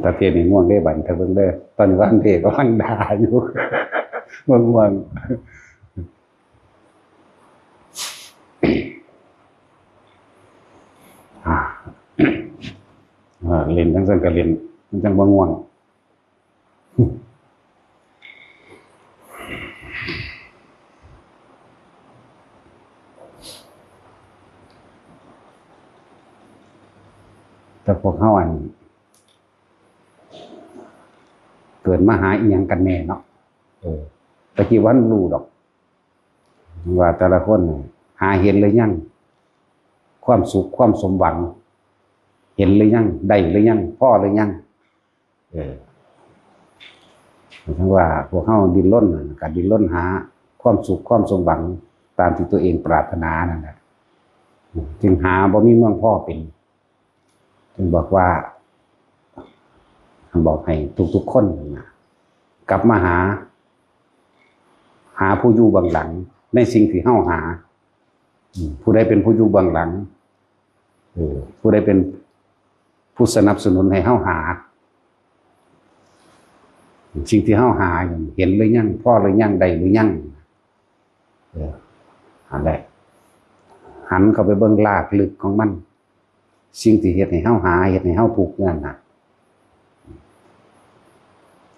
ປະເທດນີ້ງ່ວງເດ້ ບັດນີ້ຖ້າເບິ່ງເດີ ຕອນນີ້ວ່າເດກຳລັງດ່າຢູ່ ງ່ວງໆ ອ່າ ເອີ ຫຼິ້ນຈັ່ງຊັ້ນກໍຫຼິ້ນ ມັນຈັ່ງບໍ່ງ່ວງ. ແຕ່ພວກເຮົາ ອັນ ເກີດມາຫາອີ່ຫຍັງກັນແນ່ເນາະ? ເອີ ແຕ່ກີ້ບໍ່ທັນຮູ້ດອກ ວ່າແຕ່ລະຄົນນີ້ຫາເຫັນຫຼືຍັງ ຄວາມສຸກຄວາມສົມຫວັງ ເຫັນຫຼືຍັງ ໄດ້ຫຼືຍັງ ພໍຫຼືຍັງ? ເອີ ເຖິງວ່າພວກເຮົາດີ້ນລົນ ກໍດີ້ນລົນຫາຄວາມສຸກຄວາມສົມຫວັງຕາມທີ່ຕົວເອງປາດຖະໜານັ້ນແຫຼະ ຈຶ່ງຫາບໍ່ມີເມືອງພໍເປັນ. ຈຶ່ງບອກວ່າ ບອກໃຫ້ທຸກໆຄົນນະ ກັບມາຫາ ຫາຜູ້ຢູ່ເບື້ອງຫຼັງໃນສິ່ງທີ່ເຮົາຫາ. ອືມ ຜູ້ໃດເປັນຜູ້ຢູ່ເບື້ອງຫຼັງ? ເອີ ຜູ້ໃດເປັນຜູ້ສະໜັບສະໜູນໃຫ້ເຮົາຫາ? ສິ່ງທີ່ເຮົາຫາ ເຫັນຫຼືຍັງ? ພໍຫຼືຍັງ? ໄດ້ຫຼືຍັງ? ເອີ ຫັ້ນແຫຼະ ຫັນເຂົ້າໄປເບິ່ງລາກເລິກຂອງມັນ ສິ່ງທີ່ເຮັດໃຫ້ເຮົາຫາ ເຮັດໃຫ້ເຮົາທຸກນັ້ນນະ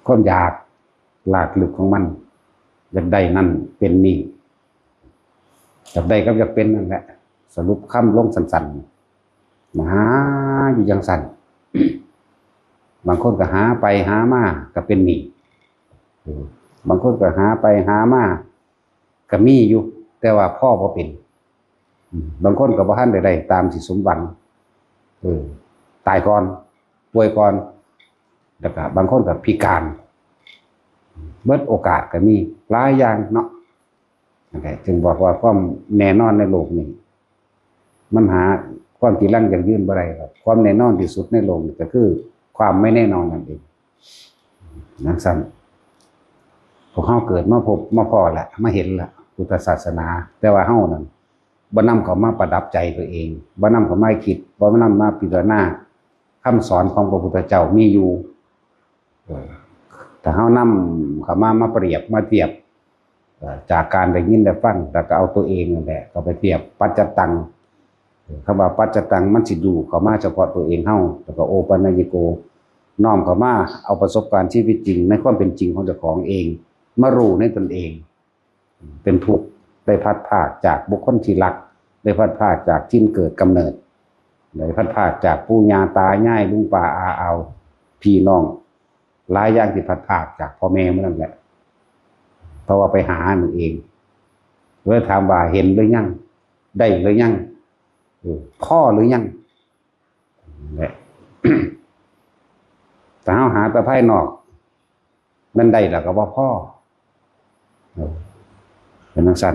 ຄວາມຢາກ ລາກເລິກຂອງມັນ ຢາກໄດ້ນັ້ນເປັນນີ້ ຢາກໄດ້ກັບຢາກເປັນນັ້ນແຫຼະ ສະຫຼຸບຄຳລົງສັ້ນໆ ມາຫາຢູ່ຈັ່ງຊັ້ນ. ບາງຄົນກໍຫາໄປຫາມາກໍເປັນໜີ້ ເອີ ບາງຄົນກໍຫາໄປຫາມາ ກໍມີຢູ່ ແຕ່ວ່າພໍບໍ່ເປັນ. ອືມ ບາງຄົນກໍບໍ່ທັນໄດ້ໄດ້ຕາມທີ່ສົມຫວັງ ເອີ ຕາຍກ່ອນ ປ່ວຍກ່ອນ ແລ້ວກໍບາງຄົນກໍພິການ ເບິດໂອກາດກໍມີ ຫຼາຍຢ່າງເນາະ. ນັ້ນແຫຼະ ຈຶ່ງບອກວ່າຄວາມແນ່ນອນໃນໂລກນີ້ ມັນຫາຄວາມຈີລັງຢັ້ງຢືນບໍ່ໄດ້. ຄວາມແນ່ນອນທີ່ສຸດໃນໂລກນີ້ກໍຄືຄວາມໄມ່ແນ່ນອນນັ້ນເອງ. ຈັ່ງຊັ້ນ ພວກເຮົາເກີດມາພົບມາພໍ້ລະ ມາເຫັນລະ ພຸດທະສາສະໜາ, ແຕ່ວ່າເຮົານັ້ນບໍ່ນຳເຂົ້າມາປະດັບໃຈຕົວເອງ, ບໍ່ນຳເຂົ້າມາຄິດ, ບໍ່ນຳມາພິຈາລະນາ. ຄຳສອນຂອງພະພຸດທະເຈົ້າມີຢູ່, ເອີ ຖ້າເຮົານຳເຂົ້າມາ ມາປຽບ ມາທຽບ ເອີ ຈາກການໄດ້ຍິນໄດ້ຟັງ ແລ້ວກໍເອົາຕົວເອງນັ້ນແຫຼະເຂົ້າໄປທຽບ ປັດຈະຕັງ ເອີ ຄຳວ່າປັດຈະຕັງ ມັນຊິດູດເຂົ້າມາສະເພາະຕົວເອງເຮົາ ແລ້ວກໍໂອປະນະຍິໂກ ນ້ອມເຂົ້າມາເອົາປະສົບການຊີວິດຈິງໃນຄວາມເປັນຈິງຂອງເຈົ້າຂອງເອງ ມາຮູ້ໃນຕົນເອງ ເປັນທຸກ ໄດ້ພັດພາກຈາກບຸກຄົນທີ່ຮັກ ໄດ້ພັດພາກຈາກຖິ່ນເກີດກຳເນີດ ໄດ້ພັດພາກຈາກປູ່ຍ່າຕາຍາຍ ລຸງປ້າອາອາວ ພີ່ນ້ອງ ຫຼາຍຢ່າງທີ່ພັດພາກຈາກພໍ່ແມ່ໝົດນັ້ນແຫຼະ ເພາະວ່າໄປຫານັ້ນເອງ. ເລີຍຖາມວ່າເຫັນຫຼືຍັງ? ໄດ້ຫຼືຍັງ? ເອີ ພໍຫຼືຍັງ? ແຫຼະ ຖ້າເຮົາຫາແຕ່ພາຍນອກ ມັນໄດ້ແລ້ວກໍບໍ່ພໍ ເອີ ເປັນຈັ່ງຊັ້ນ.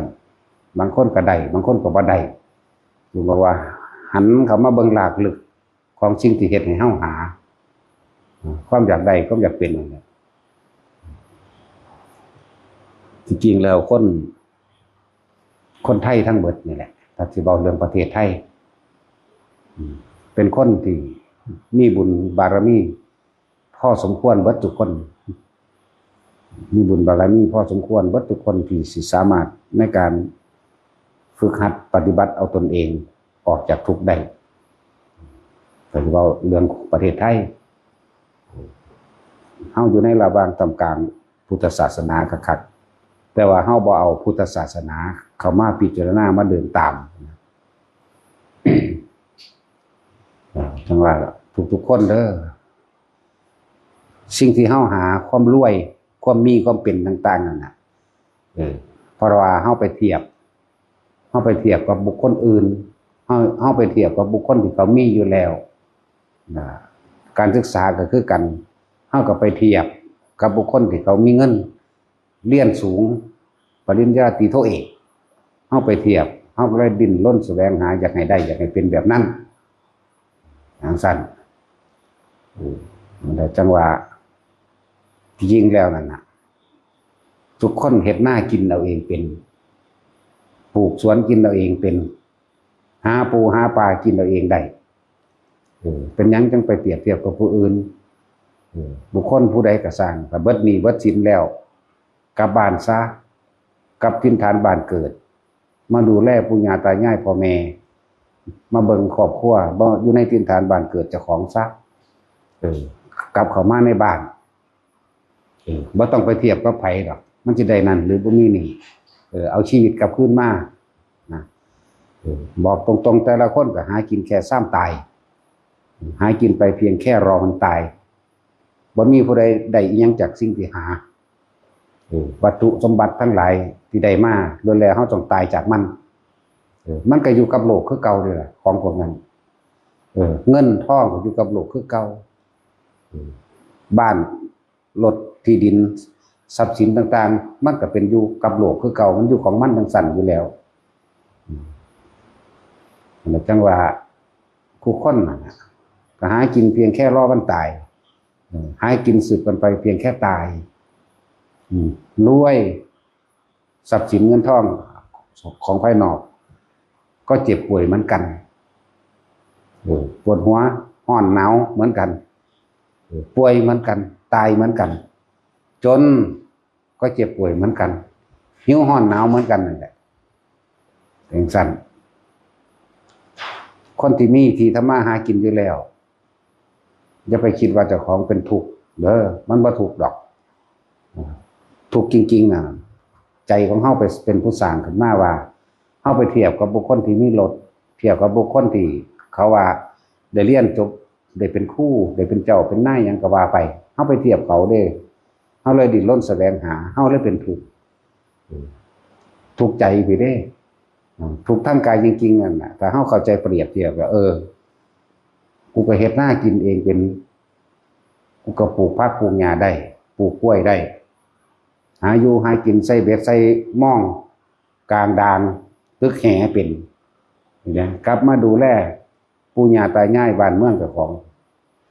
ບາງຄົນກໍໄດ້ ບາງຄົນກໍບໍ່ໄດ້ ຄືບອກວ່າ ຫັນເຂົ້າມາເບິ່ງລາກເລິກຂອງສິ່ງທີ່ເຮັດໃຫ້ເຮົາຫາ ຄວາມຢາກໄດ້ ຄວາມຢາກເປັນນັ້ນແຫຼະ. ທີ່ຈິງແລ້ວຄົນ ຄົນໄທທັງເບິດນີ້ແຫຼະ ຖ້າຊິເວົ້າເລື່ອງປະເທດໄທ ເປັນຄົນທີ່ມີບຸນບາລະມີພໍສົມຄວນເບິດທຸກຄົນ ມີບຸນບາລະມີພໍສົມຄວນເບິດທຸກຄົນ ທີ່ຊິສາມາດໃນການຝຶກຫັດປະຕິບັດເອົາຕົນເອງອອກຈາກທຸກໄດ້. ຖ້າຊິເວົ້າເລື່ອງປະເທດໄທ ເຮົາຢູ່ໃນລະຫວ່າງທ່າມກາງ ພຸດທະສາສະໜາຄັກໆ ແຕ່ວ່າເຮົາບໍ່ເອົາພຸດທະສາສະໜາເຂົ້າມາພິຈາລະນາ ມາເດີນຕາມ ຈັ່ງວ່າທຸກໆຄົນເດີ ສິ່ງທີ່ເຮົາຫາ ຄວາມລວຍ ຄວາມມີ ຄວາມເປັນຕ່າງໆນັ້ນນະ ເອີ ເພາະວ່າເຮົາໄປທຽບ ເຮົາໄປທຽບກັບບຸກຄົນອື່ນ ເຮົາ ເຮົາໄປທຽບກັບບຸກຄົນທີ່ເຂົາມີຢູ່ແລ້ວນະ ການສຶກສາກໍຄືກັນ ເຮົາກໍໄປທຽບກັບບຸກຄົນທີ່ເຂົາມີເງິນ ຮຽນສູງ ປະລິນຍາຕີໂທເອກ ເຮົາໄປທຽບ ເຮົາກໍເລີຍດີ້ນລົນສະແຫວງຫາ ຢາກໃຫ້ໄດ້ ຢາກໃຫ້ເປັນແບບນັ້ນ ຈັ່ງຊັ້ນ. ເອີ ແລ້ວຈັ່ງວ່າ ທີ່ຈິງແລ້ວນັ້ນນະ ທຸກຄົນເຮັດນາກິນເອົາເອງເປັນ ປູກສວນກິນເອົາເອງເປັນ ຫາປູຫາປາກິນເອົາເອງໄດ້ ເອີ ເປັນຫຍັງຈັ່ງໄປປຽບທຽບກັບຜູ້ອື່ນ? ເອີ ບຸກຄົນຜູ້ໃດກໍຊ່າງ ຖ້າເບິດໜີ້ເບິດສິນແລ້ວ ກັບບ້ານຊະ ກັບຖິ່ນຖານບ້ານເກີດ ມາດູແລປູ່ຍ່າຕາຍາຍພໍ່ແມ່ ມາເບິ່ງຄອບຄົວ ບໍ່ຢູ່ໃນຖິ່ນຖານບ້ານເກີດເຈົ້າຂອງຊະ ເອີ ກັບເຂົ້າມາໃນບ້ານ ເອີ ບໍ່ຕ້ອງໄປທຽບກັບໃຜດອກ ມັນຊິໄດ້ນັ້ນ ຫຼື ບໍ່ມີໜີ້ ເອີ ເອົາຊີວິດກັບຄືນມານະ ເອີ ບອກຕົງໆ ແຕ່ລະຄົນກໍຫາກິນແຄ່ຊາມຕາຍ ຫາກິນໄປພຽງແຄ່ລໍມັນຕາຍ ບໍ່ມີຜູ້ໃດໄດ້ອີ່ຫຍັງຈາກສິ່ງທີ່ຫາ ເອີ ວັດຖຸສົມບັດທັງຫຼາຍທີ່ໄດ້ມາ ລ້ວນແລ້ວເຮົາຕ້ອງຕາຍຈາກມັນ ເອີ ມັນກໍຢູ່ກັບໂລກຄືເກົ່ານີ້ແຫຼະ ຂອງພວກນັ້ນ ເອີ ເງິນທອງກໍຢູ່ກັບໂລກຄືເກົ່າ ເອີ ບ້ານ ລົດ ທີ່ດິນ ຊັບສິນຕ່າງໆ ມັນກໍເປັນຢູ່ກັບໂລກຄືເກົ່າ ມັນຢູ່ຂອງມັນຈັ່ງຊັ້ນຢູ່ແລ້ວ ອືມ ນັ້ນແຫຼະ ຈັ່ງວ່າ ທຸກຄົນນັ້ນນະ ກໍຫາກິນພຽງແຄ່ລໍວັນຕາຍ ເອີ ຫາກິນສືບກັນໄປພຽງແຄ່ຕາຍ ອືມ ລວຍ ຊັບສິນເງິນທອງຂອງພາຍນອກ ກໍເຈັບປ່ວຍເໝືອນກັນ ເອີ ປວດຫົວ ຮ້ອນໜາວເໝືອນກັນ ເອີ ປ່ວຍເໝືອນກັນ ຕາຍເໝືອນກັນ ຈົນກໍເຈັບປ່ວຍເໝືອນກັນ ຫິວຮ້ອນໜາວເໝືອນກັນນັ້ນແຫຼະ ຈັ່ງຊັ້ນ ຄົນທີ່ມີທີ່ທຳມາຫາກິນຢູ່ແລ້ວ ຢ່າໄປຄິດວ່າເຈົ້າຂອງເປັນທຸກເດີ ມັນບໍ່ທຸກດອກ ທຸກຈິງໆນະ ໃຈຂອງເຮົາໄປເປັນຜູ້ສ້າງຂຶ້ນມາວ່າ ເຮົາໄປທຽບກັບບຸກຄົນທີ່ມີລົດ ທຽບກັບບຸກຄົນທີ່ເຂົາວ່າໄດ້ຮຽນຈົບ ໄດ້ເປັນຄູ ໄດ້ເປັນເຈົ້າເປັນນາຍຫຍັງກໍວ່າໄປ ເຮົາໄປທຽບເຂົາເດ້ ເຮົາເລີຍດີ້ນລົນສະແຫວງຫາ ເຮົາເລີຍເປັນທຸກ ທຸກໃຈພີ້ເດ້ ທຸກທາງກາຍຈິງໆນັ້ນນະ ຖ້າເຮົາເຂົ້າໃຈປຽບທຽບວ່າ ເອີ ກູກໍເຮັດນາກິນເອງເປັນ ກູກໍປູກຜັກປູກຫຍ້າໄດ້ ປູກກ້ວຍໄດ້ ຫາຢູ່ຫາກິນ ໃສ່ເບັດໃສ່ມອງ ກາງດາງ ຕຶກແຫເປັນ ນີ້ນະ ກັບມາດູແລ ປູ່ຍ່າຕາຍາຍບ້ານເມືອງເຈົ້າຂອງ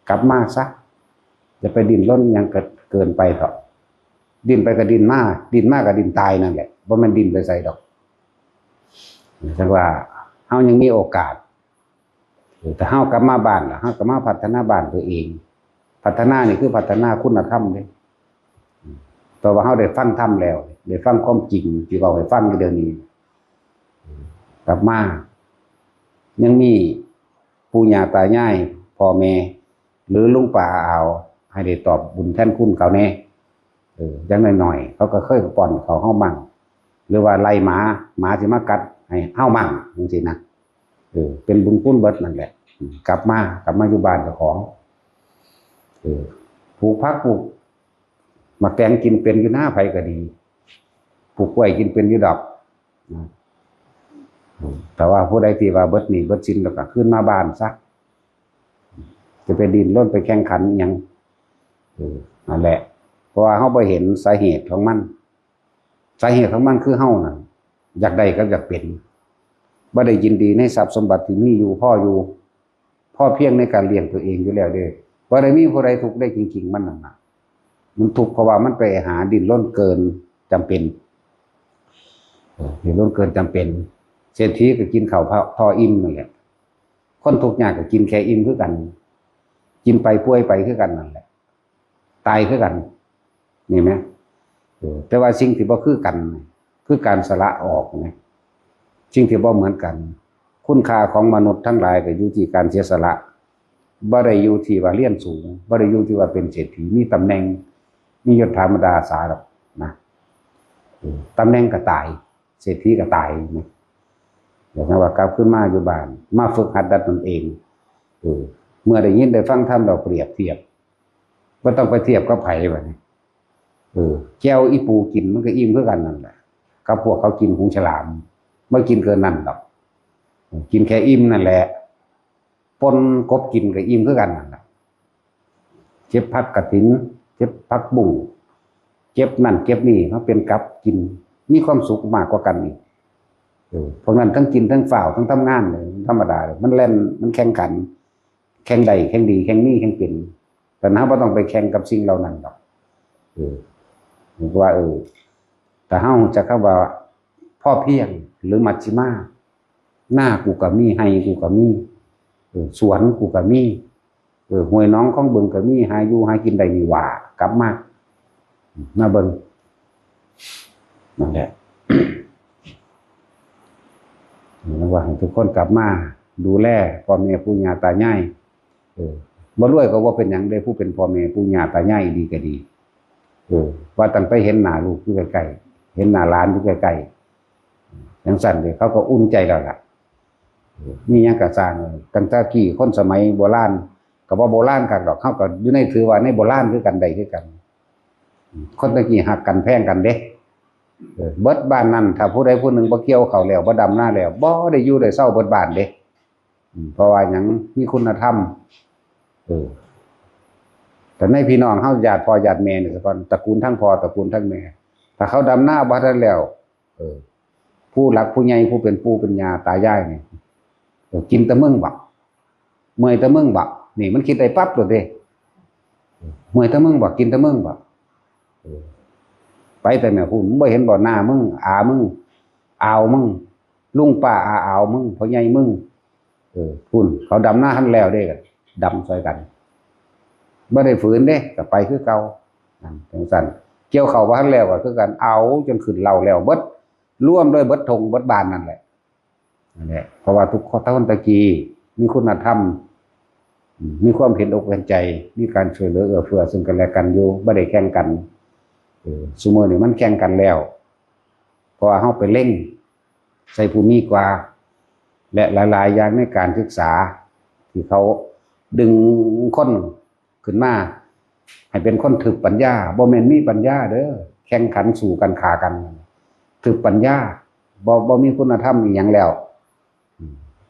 ກັບມາຊະ ຢ່າໄປດີ້ນລົນຫຍັງເກີນໄປເຖາະ ດີ້ນໄປກໍດີ້ນມາ ດີ້ນມາກໍດີ້ນຕາຍນັ້ນແຫຼະ ບໍ່ແມ່ນດີ້ນໄປໃສດອກ ຈັ່ງວ່າເຮົາຍັງມີໂອກາດ ເອີ ຖ້າເຮົາກັບມາບ້ານລະ ເຮົາກໍມາພັດທະນາບ້ານຕົວເອງ ພັດທະນານີ້ຄືພັດທະນາຄຸນນະທຳເດ້ ເພາະວ່າເຮົາໄດ້ຟັງທຳແລ້ວ ໄດ້ຟັງຄວາມຈິງທີ່ເວົ້າໃຫ້ຟັງຢູ່ດຽວນີ້ ກັບມາ ຍັງມີປູ່ຍ່າຕາຍາຍ ພໍ່ແມ່ ຫຼືລຸງປ້າອາອາວ ໃຫ້ໄດ້ຕອບບຸນແທນຄຸນເຂົາແດ່ ເອີ ຢ່າງໜ້ອຍໆ ເຂົາກໍເຄີຍປ້ອນເຂົ້າເຮົາໝັ້ງ ຫຼືວ່າໄລ່ໝາ ໝາຊິມາກັດໃຫ້ເຮົາໝັ້ງ ຈັ່ງຊີ້ນະ ເອີ ເປັນບຸນຄຸນເບິດນັ້ນແຫຼະ ກັບມາ ກັບມາຢູ່ບ້ານເຈົ້າຂອງ ເອີ ປູກຜັກປູກໝາກແຕງກິນເປັນຢູ່ນາ ໃຜກໍດີ ປູກກ້ວຍກິນເປັນຢູ່ດອກ ນະ ແຕ່ວ່າຜູ້ໃດທີ່ວ່າເບິດໜີ້ເບິດສິນ ແລ້ວກໍຄືນມາບ້ານຊະ ຈະໄປດີ້ນລົນໄປແຂ່ງຂັນອີ່ຫຍັງ ເອີ ນັ້ນແຫຼະ ເພາະວ່າເຮົາບໍ່ເຫັນສາເຫດຂອງມັນ ສາເຫດຂອງມັນຄືເຮົານັ້ນຢາກໄດ້ກັບຢາກເປັນ ບໍ່ໄດ້ຍິນດີໃນຊັບສົມບັດທີ່ມີຢູ່ ພໍຢູ່ ພໍພຽງໃນການລ້ຽງຕົວເອງຢູ່ແລ້ວເດ້ ບໍ່ໄດ້ມີຜູ້ໃດທຸກໄດ້ຈິງໆ ມັນນັ້ນນະ ມັນທຸກເພາະວ່າມັນໄປຫາດີ້ນລົນເກີນຈຳເປັນ ເອີ ດີ້ນລົນເກີນຈຳເປັນ ເສດຖີກໍກິນເຂົ້າພໍ ພໍອີ່ມນັ້ນແຫຼະ ຄົນທຸກຍາກກໍກິນແຄ່ອີ່ມຄືກັນ ກິນໄປປ່ວຍໄປຄືກັນນັ້ນແຫຼະ ຕາຍຄືກັນ ນີ້ແມ ເອີ ແຕ່ວ່າສິ່ງທີ່ບໍ່ຄືກັນ ຄືການສະຫຼະອອກນະ ສິ່ງທີ່ບໍ່ເໝືອນກັນ ຄຸນຄ່າຂອງມະນຸດທັງຫຼາຍກໍຢູ່ທີ່ການເສຍສະຫຼະ ບໍ່ໄດ້ຢູ່ທີ່ວ່າຮຽນສູງ ບໍ່ໄດ້ຢູ່ທີ່ວ່າເປັນເສດຖີ ມີຕຳແໜ່ງ ມີຍົດຖາບັນດາສາດອກນະ ເອີ ຕຳແໜ່ງກໍຕາຍ ເສດຖີກໍຕາຍນະ ຢ່າງວ່າກັບຄືນມາຢູ່ບ້ານ ມາຝຶກຫັດດັດຕົນເອງ ເອີ ເມື່ອໄດ້ຍິນໄດ້ຟັງທຳແລ້ວປຽບທຽບ ບໍ່ຕ້ອງໄປທຽບກັບໃຜບັດນີ້ ເອີ ແຈ່ວອີ່ປູກິນມັນກໍອີ່ມຄືກັນນັ້ນແຫຼະ ກັບພວກເຂົາກິນຫູສະຫຼາມ ບໍ່ກິນເກີນນັ້ນດອກ ກິນແຄ່ອີ່ມນັ້ນແຫຼະ ປົ່ນກົບກິນກໍອີ່ມຄືກັນນັ້ນແຫຼະ ເກັບຜັກກະຖິນ ເກັບຜັກບຸ້ງ ເກັບນັ້ນເກັບນີ້ມາເປັນກັບກິນ ມີຄວາມສຸກມາກກວ່າກັນອີກ ເອີ ພວກນັ້ນທັງກິນທັງຟ້າວ ທັງທຳງານ ທຳມະດາ ມັນແລ່ນ ມັນແຂ່ງຂັນ ແຂ່ງໄດ້ ແຂ່ງດີ ແຂ່ງມີ ແຂ່ງເປັນ ແຕ່ເຮົາບໍ່ຕ້ອງໄປແຂ່ງກັບສິ່ງເຫຼົ່ານັ້ນດອກ ເອີ ເພາະວ່າ ເອີ ຖ້າເຮົາຮູ້ຈັກຄຳວ່າພໍພຽງ ຫຼື ມັດຊິມາ ນາກູກໍມີ ໄຮ່ກູກໍມີ ເອີ ສວນກູກໍມີ ອີ ຫ້ວຍໜອງຂອງບຶງກໍມີ ຫາຢູ່ຫາກິນໄດ້ນີ້ຫວ່າ ກັບມາ ມາເບິ່ງ ນັ້ນແຫຼະ ເອີ ວ່າໃຫ້ທຸກຄົນກັບມາດູແລພໍ່ແມ່ປູ່ຍ່າຕາຍາຍ ເອີ ບໍ່ລວຍກໍບໍ່ເປັນຫຍັງເດ້ ຜູ້ເປັນພໍ່ແມ່ປູ່ຍ່າຕາຍາຍອີ່ຫຼີກໍດີ ເອີ ວ່າຕັ້ງແຕ່ເຫັນໜ້າລູກຢູ່ໃກ້ໆ ເຫັນໜ້າຫຼານຢູ່ໃກ້ໆ ຈັ່ງຊັ້ນເດ້ ເຂົາກໍອຸ່ນໃຈແລ້ວລະ ເອີ ມີຫຍັງກໍຊ່າງ ຕັ້ງແຕ່ກີ້ຄົນສະໄໝໂບລານ ກໍບໍ່ໂບລານຄັກດອກ ເຮົາກໍຢູ່ໃນ ຖືວ່າໃນໂບລານຄືກັນ ໄດ້ຄືກັນ ຄົນແຕ່ກີ້ຮັກກັນແພງກັນເດ້ ເອີ ເບິດບ້ານນັ້ນ ຖ້າຜູ້ໃດຜູ້ໜຶ່ງບໍ່ກ່ຽວເຂົ້າແລ້ວ ບໍ່ດຳນາແລ້ວ ບໍ່ໄດ້ຢູ່ໄດ້ເຊົາເບິດບ້ານເດ້ ອືມ ເພາະວ່າຫຍັງ? ມີຄຸນນະທຳ ເອີ ແຕ່ໃນພີ່ນ້ອງເຮົາ ຍາດພໍ່ຍາດແມ່ນີ້ສາກ່ອນ ຕະກູນທັງພໍ່ ຕະກູນທັງແມ່ ຖ້າເຂົາດຳນາບໍ່ທັນແລ້ວ ເອີ ຜູ້ຫຼັກຜູ້ໃຫຍ່ ຜູ້ເປັນປູ່ເປັນຍ່າຕາຍາຍນີ້ ເອີ ກິນແຕ່ມຶງບໍ? ເມື່ອຍແຕ່ມຶງບໍ? ນີ້ມັນຄິດໄດ້ປັບໂລດເດ້ ເມື່ອຍແຕ່ມຶງບໍ? ກິນແຕ່ມຶງບໍ? ເອີ ໄປແຕ່ແນວພຸ້ນ ມຶງບໍ່ເຫັນບໍ? ນ້າມຶງ ອາມຶງ ອາວມຶງ ລຸງປ້າອາອາວມຶງ ພໍ່ໃຫຍ່ມຶງ ເອີ ພຸ້ນ ເຂົາດຳນາທັນແລ້ວເດ້ ກໍດຳຊ່ອຍກັນ ບໍ່ໄດ້ຝືນເດ້ ກໍໄປຄືເກົ່າ ນັ້ນ ຈັ່ງຊັ້ນ ກ່ຽວເຂົ້າບໍ່ທັນແລ້ວກໍຄືກັນ ເອົາຈົນຂຶ້ນເລົ້າແລ້ວເບິດ ລວມໂດຍເບິດທົ່ງເບິດບ້ານນັ້ນແຫຼະ ນັ້ນແຫຼະ ເພາະວ່າທຸກຄົນ ແຕ່ຄົນແຕ່ກີ້ມີຄຸນນະທຳ ມີຄວາມເຫັນອົກເຫັນໃຈ ມີການຊ່ວຍເຫຼືອເອື້ອເຟື້ອເຊິ່ງກັນແລະກັນຢູ່ ບໍ່ໄດ້ແຂ່ງກັນ ເອີ ຊຸມື້ນີ້ມັນແຂ່ງກັນແລ້ວ ເພາະວ່າເຮົາໄປເລັງໃສ່ຜູ້ມີກວ່າ ແລະ ຫຼາຍໆຢ່າງໃນການສຶກສາ ທີ່ເຂົາດຶງຄົນຂຶ້ນມາໃຫ້ເປັນຄົນຖືກປັນຍາ ບໍ່ແມ່ນມີປັນຍາເດີ ແຂ່ງຂັນສູ້ກັນຂ້າກັນ ຖືກປັນຍາ ບໍ່ ບໍ່ມີຄຸນນະທຳອີ່ຫຍັງແລ້ວ ອືມ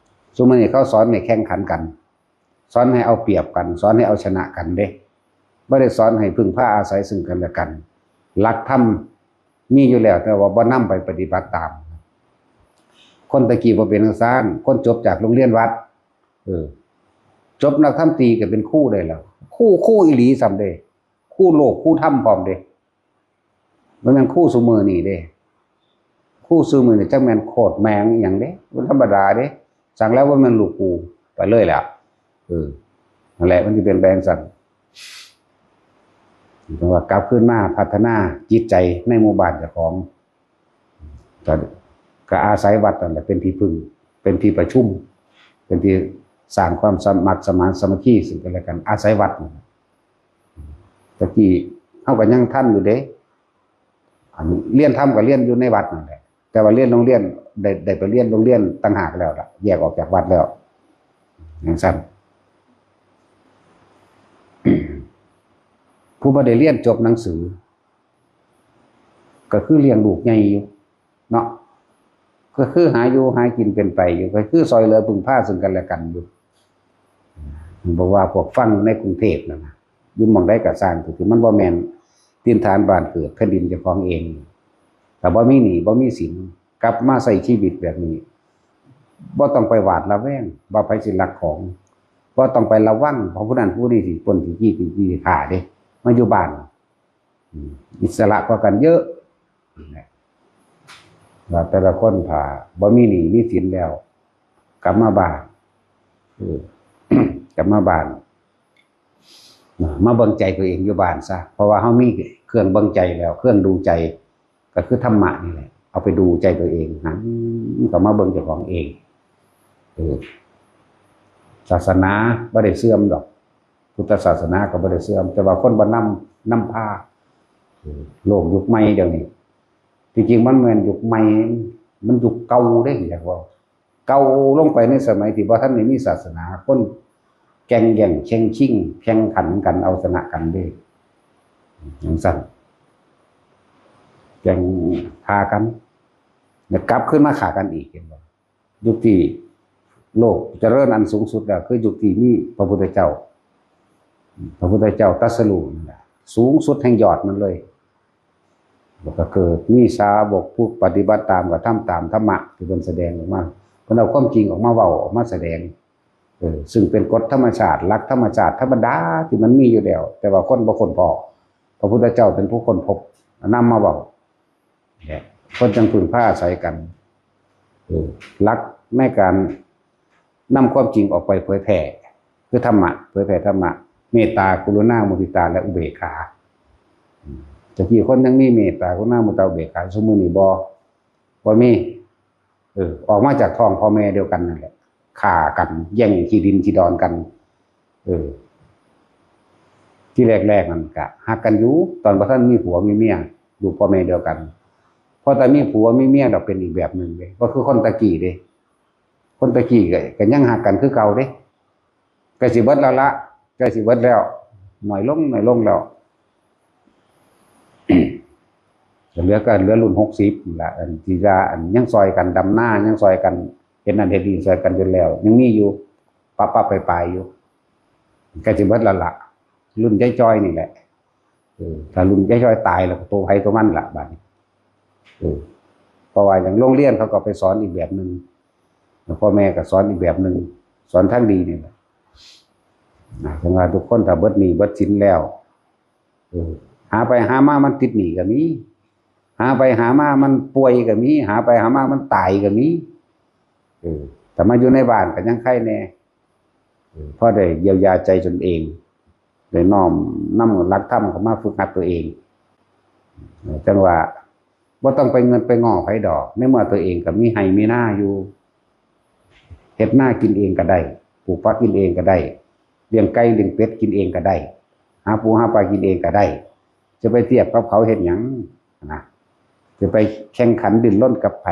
ຊຸມື້ນີ້ເຂົາສອນໃຫ້ແຂ່ງຂັນກັນ ສອນໃຫ້ເອົາປຽບກັນ ສອນໃຫ້ເອົາຊະນະກັນເດ້ ບໍ່ໄດ້ສອນໃຫ້ເພິ່ງພາອາໄສເຊິ່ງກັນແລະກັນ ຫຼັກທຳມີຢູ່ແລ້ວ ແຕ່ວ່າບໍ່ນຳໄປປະຕິບັດຕາມ ຄົນແຕ່ກີ້ບໍ່ເປັນຈັ່ງຊັ້ນ ຄົນຈົບຈາກໂຮງຮຽນວັດ ເອີ ຈົບນັກທຳຕີກໍເປັນຄູໄດ້ແລ້ວ ຄູ ຄູອີ່ຫຼີຊ້ຳເດ້ ຄູໂລກ ຄູທຳພ້ອມເດ້ ບໍ່ແມ່ນຄູຊຸມື້ນີ້ເດ້ ຄູຊຸມື້ນີ້ຈັກແມ່ນໂຄດແມ່ງອີ່ຫຍັງເດ້ ບໍ່ທຳມະດາເດ້ ສັກແລ້ວບໍ່ແມ່ນລູກກູ ໄປເລີຍແຫຼະ ເອີ ນັ້ນແຫຼະ ມັນຊິເປັນໄປຈັ່ງຊັ້ນ ຈັ່ງວ່າກັບຄືນມາພັດທະນາຈິດໃຈໃນໝູ່ບ້ານເຈົ້າຂອງ ກໍ ກໍອາໄສວັດນັ້ນແຫຼະເປັນທີ່ເພິ່ງ ເປັນທີ່ປະຊຸມ ເປັນທີ່ສ້າງຄວາມສະໝັກສະໝານສາມັກຄີເຊິ່ງກັນແລະກັນ ອາໄສວັດນັ້ນແຫຼະ ແຕ່ກີ້ເຮົາກໍຍັງທັນຢູ່ເດ້ ອັນຮຽນທຳກໍຮຽນຢູ່ໃນວັດນັ້ນແຫຼະ ແຕ່ວ່າຮຽນໂຮງຮຽນ ໄດ້ ໄດ້ໄປຮຽນໂຮງຮຽນຕ່າງຫາກແລ້ວລະ ແຍກອອກຈາກວັດແລ້ວ ຈັ່ງຊັ້ນ ຜູ້ບໍ່ໄດ້ຮຽນຈົບໜັງສື ກໍຄືລ້ຽງລູກໃຫຍ່ຢູ່ເນາະ ກໍຄືຫາຢູ່ຫາກິນເປັນໄປຢູ່ ກໍຄືຊ່ອຍເຫຼືອເພິ່ງພາເຊິ່ງກັນແລະກັນຢູ່ ບໍ່ວ່າພວກຟັງໃນກຸງເທບນັ້ນນະ ຢູ່ໝ່ອງໃດກໍຊ່າງ ທີ່ມັນບໍ່ແມ່ນຖິ່ນຖານບ້ານເກີດແຜ່ນດິນເຈົ້າຂອງເອງ ຖ້າບໍ່ມີໜີ້ບໍ່ມີສິນ ກັບມາໃຊ້ຊີວິດແບບນີ້ ບໍ່ຕ້ອງໄປຫວາດລະແວງວ່າໃຜຊິລັກຂອງ ບໍ່ຕ້ອງໄປລະວັງວ່າຜູ້ນັ້ນຜູ້ນີ້ຊິປຸ້ນຊິຈີ້ຊິຕີຊິຂ້າເດ້ ມາຢູ່ບ້ານ ອືມ ອິດສະຫຼະກວ່າກັນເຍອະ ວ່າແຕ່ລະຄົນຖ້າບໍ່ມີໜີ້ມີສິນແລ້ວ ກັບມາບ້ານ ເອີ ກັບມາບ້ານ ມາເບິ່ງໃຈຕົວເອງຢູ່ບ້ານຊະ ເພາະວ່າເຮົາມີເຄື່ອງເບິ່ງໃຈແລ້ວ ເຄື່ອງດູໃຈ ກໍຄືທຳມະນີ້ແຫຼະ ເອົາໄປດູໃຈຕົວເອງ ຫັນເຂົ້າມາເບິ່ງເຈົ້າຂອງເອງ ເອີ ສາສະໜາບໍ່ໄດ້ເສື່ອມດອກ ພຸດທະສາສະໜາກໍບໍ່ໄດ້ເສື່ອມ ແຕ່ວ່າຄົນບໍ່ນຳ ນຳພາ ໂລກຍຸກໃໝ່ດຽວນີ້ ທີ່ຈິງມັນແມ່ນຍຸກໃໝ່ ມັນຍຸກເກົ່າເດ້ ຢາກເວົ້າ ເກົ່າລົງໄປໃນສະໄໝທີ່ບໍ່ທັນໄດ້ມີສາສະໜາ ຄົນແກ່ງແຍ່ງແຂ່ງຊິງ ແຂ່ງຂັນກັນເອົາຊະນະກັນເດ້ ຈັ່ງຊັ້ນ ແກ່ງຂ້າກັນ ແລ້ວກັບຄືນມາຂ້າກັນອີກ ເຫັນບໍ່? ຍຸກທີ່ໂລກຈະເລີນອັນສູງສຸດແລ້ວ ຄືຍຸກທີ່ມີພະພຸດທະເຈົ້າ ພະພຸດທະເຈົ້າຕັດສະຮູ້ນັ້ນແຫຼະ ສູງສຸດແຫ່ງຍອດມັນເລີຍ ແລ້ວກໍເກີດມີສາວົກຜູ້ປະຕິບັດຕາມ ກໍທຳຕາມທຳມະທີ່ເພິ່ນສະແດງອອກມາ ເພິ່ນເອົາຄວາມຈິງອອກມາເວົ້າ ອອກມາສະແດງ ເອີ ຊຶ່ງເປັນກົດທຳມະຊາດ ຫຼັກທຳມະຊາດທຳມະດາທີ່ມັນມີຢູ່ແລ້ວ ແຕ່ວ່າຄົນບໍ່ຄົ້ນພໍ້ ພະພຸດທະເຈົ້າເປັນຜູ້ຄົ້ນພົບ ນຳມາເວົ້າ ແລະ ເພິ່ນຈັ່ງເພິ່ງພາອາໄສກັນ ເອີ ຫຼັກໃນການນຳຄວາມຈິງອອກໄປເຜີຍແຜ່ ເອີ ຄືທຳມະ ເຜີຍແຜ່ທຳມະ ເມດຕາ ກະລຸນາ ມຸທິຕາ ແລະ ອຸເບກຂາ. ອືມ ແຕ່ກີ້ຄົນຍັງມີເມດຕາ ກະລຸນາ ມຸທິຕາ ອຸເບກຂາ ຊຸມື້ນີ້ບໍ່ ບໍ່ມີ. ເອີ ອອກມາຈາກທ້ອງພໍ່ແມ່ດຽວກັນນັ້ນແຫຼະ ຂ້າກັນ ແຍ່ງທີ່ດິນທີ່ດອນກັນ. ເອີ ທີ່ແລກໆນັ້ນກະຮັກກັນຢູ່ ຕອນບໍ່ທັນມີຜົວມີເມຍ ລູກພໍ່ແມ່ດຽວກັນ. ພໍແຕ່ມີຜົວມີເມຍແລ້ວເປັນອີກແບບໜຶ່ງເດ້ ບໍ່ຄືຄົນແຕ່ກີ້ເດ້. ຄົນແຕ່ກີ້ກະ ກະຍັງຮັກກັນຄືເກົ່າເດ້. ໃກ້ຊິເບິດແລ້ວລະ ໃກ້ຊິເບິດແລ້ວ ໜ້ອຍລົງ ໜ້ອຍລົງແລ້ວ. ກະເຫຼືອ ກະເຫຼືອລຸ້ນຫົກສິບນີ້ລະ ອັນທີ່ວ່າ ອັນຍັງຊ່ອຍກັນດຳນາ ຍັງຊ່ອຍກັນເຮັດນັ້ນເຮັດນີ້ ຊ່ອຍກັນຈົນແລ້ວ ຍັງມີຢູ່ ປະປະປາຍປາຍຢູ່. ໃກ້ຊິເບິດແລ້ວລະ ລຸ້ນຍາຍຈ່ອຍນີ້ແຫຼະ. ເອີ ຖ້າລຸ້ນຍາຍຈ່ອຍຕາຍແລ້ວ ໂຕໃຜໂຕມັນລະບາດນີ້. ເອີ ເພາະວ່າຫຍັງ ໂຮງຮຽນເຂົາກໍໄປສອນອີກແບບໜຶ່ງ ພໍ່ແມ່ກໍສອນອີກແບບໜຶ່ງ ສອນທາງດີນີ້ແຫຼະນະ. ຈັ່ງວ່າທຸກຄົນຖ້າເບິດໜີ້ເບິດສິນແລ້ວ ເອີ ຫາໄປຫາມາມັນຕິດໜີ້ກໍມີ ຫາໄປຫາມາມັນປ່ວຍກໍມີ ຫາໄປຫາມາມັນຕາຍກໍມີ. ເອີ ຖ້າມາຢູ່ໃນບ້ານກໍຍັງໄຄແດ່ ເອີ ພໍໄດ້ຢຽວຢາໃຈຕົນເອງ ໄດ້ນ້ອມນຳຫຼັກທຳເຂົ້າມາຝຶກຫັດຕົວເອງ. ຈັ່ງວ່າບໍ່ຕ້ອງໄປເງິນໄປງໍໃຜດອກ ໃນເມື່ອຕົວເອງກໍມີໄຮ່ມີນາຢູ່ ເຮັດນາກິນເອງກໍໄດ້ ປູກຜັກກິນເອງກໍໄດ້ ລ້ຽງໄກ່ລ້ຽງເປັດກິນເອງກໍໄດ້ ຫາປູຫາປາກິນເອງກໍໄດ້. ຈະໄປທຽບກັບເຂົາເຮັດຫຍັງນະ? ຈະໄປແຂ່ງຂັນດີ້ນລົນກັບໃຜ?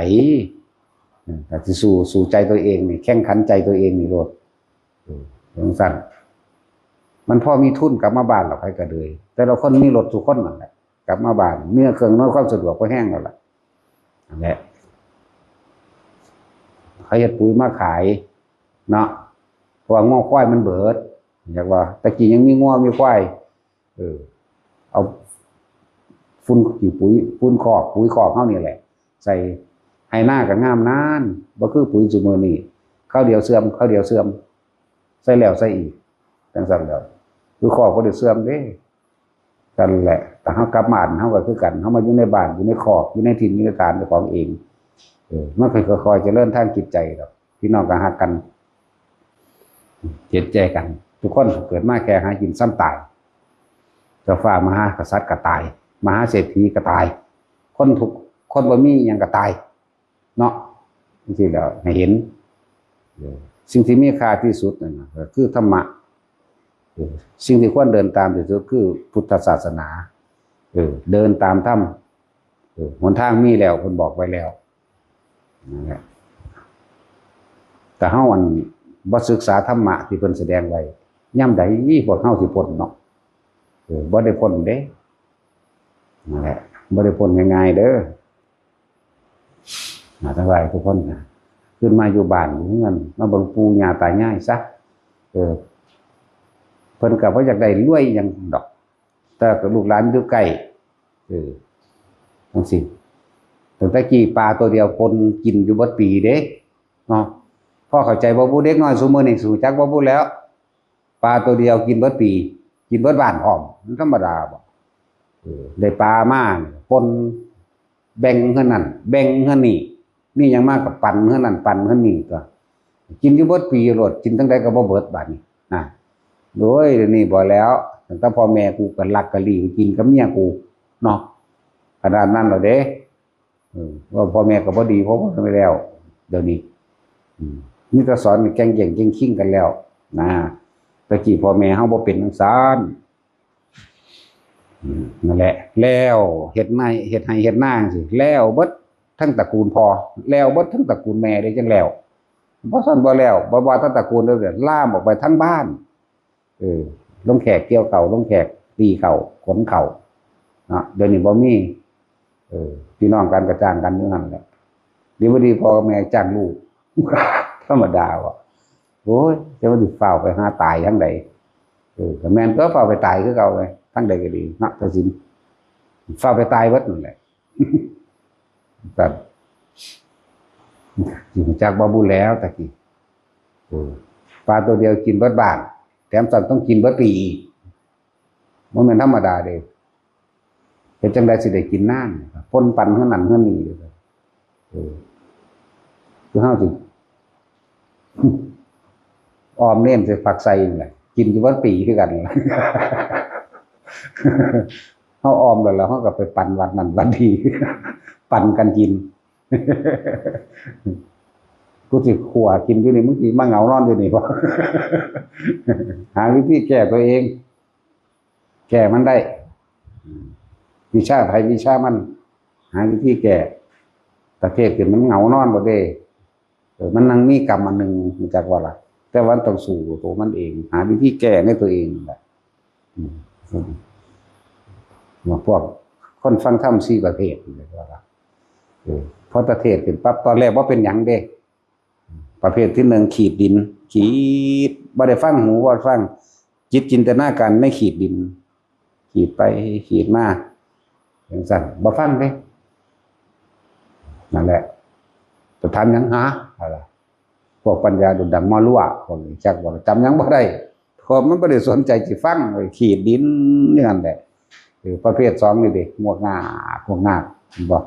ເອີ ຖ້າຊິສູ້ ສູ້ໃຈຕົວເອງນີ້ ແຂ່ງຂັນໃຈຕົວເອງນີ້ໂລດ. ເອີ ຈັ່ງຊັ້ນ ມັນພໍມີທຶນກັບມາບ້ານແລ້ວ ໃຜກໍເລີຍ ແຕ່ລະຄົນມີລົດທຸກຄົນນັ້ນແຫຼະ ກັບມາບ້ານ ມີເຄື່ອງອຳນວຍຄວາມສະດວກພໍແຮງແລ້ວລະ. ນັ້ນແຫຼະ ເຂົາເຮັດປຸ໋ຍມາຂາຍເນາະ ເພາະວ່າງົວຄວາຍມັນເບີດ ຢາກວ່າ ແຕ່ກີ້ຍັງມີງົວມີຄວາຍ ເອີ ເອົາຝຸ່ນຂີ້ປຸ໋ຍ ຝຸ່ນຄອກ ປຸ໋ຍຄອກເຮົານີ້ແຫຼະ ໃສ່ ໄຮ່ນາກໍງາມນານ ບໍ່ຄືປຸ໋ຍຊຸມື້ນີ້ ຄາວດຽວເສື່ອມ ຄາວດຽວເສື່ອມ ໃສ່ແລ້ວໃສ່ອີກ ຈັ່ງຊັ້ນແຫຼ້ວ ຄືຄອກບໍ່ໄດ້ເສື່ອມເດ້. ນັ້ນແຫຼະ ຖ້າເຮົາກັບບ້ານເຮົາກໍຄືກັນ ເຮົາມາຢູ່ໃນບ້ານ ຢູ່ໃນຄອກ ຢູ່ໃນຖິ່ນຢູ່ໃນຖານເຈົ້າຂອງເອງ ເອີ ມັນກໍຄ່ອຍໆຈະເລີນທາງຈິດໃຈດອກ. ພີ່ນ້ອງກໍຮັກກັນ ເຫັນໃຈກັນ ທຸກຄົນເກີດມາແຄ່ຫາກິນສ່ຳຕາຍ ເຈົ້າຟ້າມະຫາກະສັດກໍຕາຍ ມະຫາເສດຖີກໍຕາຍ ຄົນທຸກ ຄົນບໍ່ມີຫຍັງກໍຕາຍເນາະ. ຈັ່ງຊີ້ແລ້ວໃຫ້ເຫັນ ເອີ ສິ່ງທີ່ມີຄ່າທີ່ສຸດນັ້ນນະ ກໍຄືທຳມະ. ເອີ ສິ່ງທີ່ຄວນເດີນຕາມທີ່ສຸດຄືພຸດທະສາສະໜາ. ເອີ ເດີນຕາມທຳ. ເອີ ຫົນທາງມີແລ້ວ ເພິ່ນບອກໄວ້ແລ້ວ. ນັ້ນແຫຼະ ຖ້າເຮົາ ອັນ ບໍ່ສຶກສາທຳມະທີ່ເພິ່ນສະແດງໄວ້ ຍາມໃດພວກເຮົາຊິພົ້ນເນາະ? ເອີ ບໍ່ໄດ້ພົ້ນເດ້. ນັ້ນແຫຼະ ບໍ່ໄດ້ພົ້ນງ່າຍໆເດີ. ນະ ທັງຫຼາຍທຸກຄົນນະ ຂຶ້ນມາຢູ່ບ້ານຢູ່ເຮືອນ ມາເບິ່ງປູ່ຍ່າຕາຍາຍຊະ. ເອີ ເພິ່ນກໍບໍ່ຢາກໄດ້ລວຍຫຍັງດອກ ແຕ່ກໍລູກຫຼານຢູ່ໃກ້ ເອີ ຈັ່ງຊີ້. ຕັ້ງແຕ່ກີ້ປາຕົວດຽວຄົນກິນຢູ່ເບິດປີເດ້ເນາະ. ພໍເຂົ້າໃຈບໍ່ບຸ? ເດັກນ້ອຍຊຸມື້ນີ້ຮູ້ຈັກບໍ່ບຸແລ້ວ? ປາຕົວດຽວກິນເບິດປີ ກິນເບິດບ້ານພ້ອມ ມັນທຳມະດາບໍ? ເອີ ໄດ້ປາມາປົນ ແບ່ງເຮືອນນັ້ນ ແບ່ງເຮືອນນີ້ ມີຫຍັງມາກໍປັນເຮືອນນັ້ນ ປັນເຮືອນນີ້ຕົວະ ກິນຢູ່ເບິດປີໂລດ ກິນຈັ່ງໃດກໍບໍ່ເບິດບາດນີ້ນະ. ໂອ້ຍ ດຽວນີ້ບໍ່ແລ້ວ ຕັ້ງແຕ່ພໍ່ແມ່ກູກໍລັກກະລີ້ກິນກັບເມຍກູເນາະ ຂະໜາດນັ້ນແລ້ວເດ້. ເອີ ວ່າພໍ່ແມ່ກໍບໍ່ດີພໍໄປແລ້ວ ດຽວນີ້ ອືມ ມີແຕ່ສອນແກ່ງແຍ່ງແຍ່ງຊິງກັນແລ້ວນະ. ແຕ່ກີ້ພໍ່ແມ່ເຮົາບໍ່ເປັນຈັ່ງຊັ້ນ. ອືມ ນັ້ນແຫຼະ ແລ້ວເຮັດນາ ເຮັດໄຮ່ເຮັດນາຈັ່ງຊີ້ ແລ້ວເບິດທັງຕະກູນພໍ່ ແລ້ວເບິດທັງຕະກູນແມ່ເດ້ ຈັ່ງແລ້ວ. ບໍ່ຊັ້ນບໍ່ແລ້ວ ບໍ່ວ່າແຕ່ຕະກູນເດີ ລາມອອກໄປທັງບ້ານ. ເອີ ລົງແຂກກ່ຽວເຂົ້າ ລົງແຂກຕີເຂົ້າ ຂົນເຂົ້າເນາະ ດຽວນີ້ບໍ່ມີ. ເອີ ພີ່ນ້ອງກັນກໍຈ້າງກັນຢູ່ຫັ້ນແຫຼະ ດີບໍ່ດີພໍ່ກັບແມ່ຈ້າງລູກ ທຳມະດາບໍ? ໂອ້ຍ ແຕ່ວ່າຊິຟ້າວໄປຫາຕາຍທາງໃດ? ເອີ ກໍແມ່ນຕົວະ ຟ້າວໄປຕາຍຄືເກົ່າເລີຍ ທາງໃດກໍດີເນາະ ຕາສິນ ຟ້າວໄປຕາຍເບິດນັ້ນແຫຼະ. ກໍຊິຮູ້ຈັກບໍ່ບຸແລ້ວຕະກີ້ ເອີ ປາຕົວດຽວກິນເບິດບ້ານ ແຖມຊ້ຳຕ້ອງກິນເບິດປີອີກ ບໍ່ແມ່ນທຳມະດາເດ້. ເຮັດຈັ່ງໃດຊິໄດ້ກິນນານ ປົນປັນເຮືອນນັ້ນເຮືອນນີ້ ເອີ ຄືເຮົາຊິ ອອມເນນໃສ່ ຜັກໃສ່ນີ້ແຫຼະ ກິນຢູ່ເບິດປີຄືກັນ. ເຮົາອອມແລ້ວ ແລ້ວເຮົາກໍໄປປັນວັດນັ້ນວັດນີ້ ປັນກັນກິນ. ກູຊິຂົ້ວກິນຢູ່ນີ້ ມຶງຊິມາເຫງົານອນຢູ່ນີ້ບໍ? ຫາວິທີແກ້ຕົວເອງ ແກ້ມັນໄດ້ ອືມ ວິຊາໃຜວິຊາມັນ ຫາວິທີແກ້. ຕາເທດຂຶ້ນມັນເຫງົານອນໂລດເດ້. ເອີ ມັນຍັງມີກຳອັນໜຶ່ງ ຮູ້ຈັກບໍ່ລະ? ແຕ່ວ່າມັນຕ້ອງສູ້ໂຕມັນເອງ ຫາວິທີແກ້ໃນຕົວເອງນັ້ນແຫຼະ. ອືມ ວ່າພວກຄົນຟັງທຳສີ່ປະເພດນີ້ ເອີ ພໍຕາເທດຂຶ້ນປັບ ຕອນແລກບໍ່ເປັນຫຍັງເດ້. ປະເພດທີໜຶ່ງ ຂີດດິນ ຂີດ ບໍ່ໄດ້ຟັງ ຫູບໍ່ໄດ້ຟັງ ຈິດຈິນຕະນາການໃນຂີດດິນ ຂີດໄປຂີດມາ ຈັ່ງຊັ້ນ ບໍ່ຟັງເດ້. ນັ້ນແຫຼະ ຈະທຳຫຍັງຫາ ພວກປັນຍາດຸດຳມາລົວ ພວກນີ້ຈັກບໍ່ ຈຳຫຍັງບໍ່ໄດ້ ເພາະມັນບໍ່ໄດ້ສົນໃຈຊິຟັງ ໄປຂີດດິນຢູ່ຫັ້ນແຫຼະ. ເອີ ປະເພດສອງນີ້ເດ້ ງວກງາກ ງວກງາກ ເຫັນບໍ່?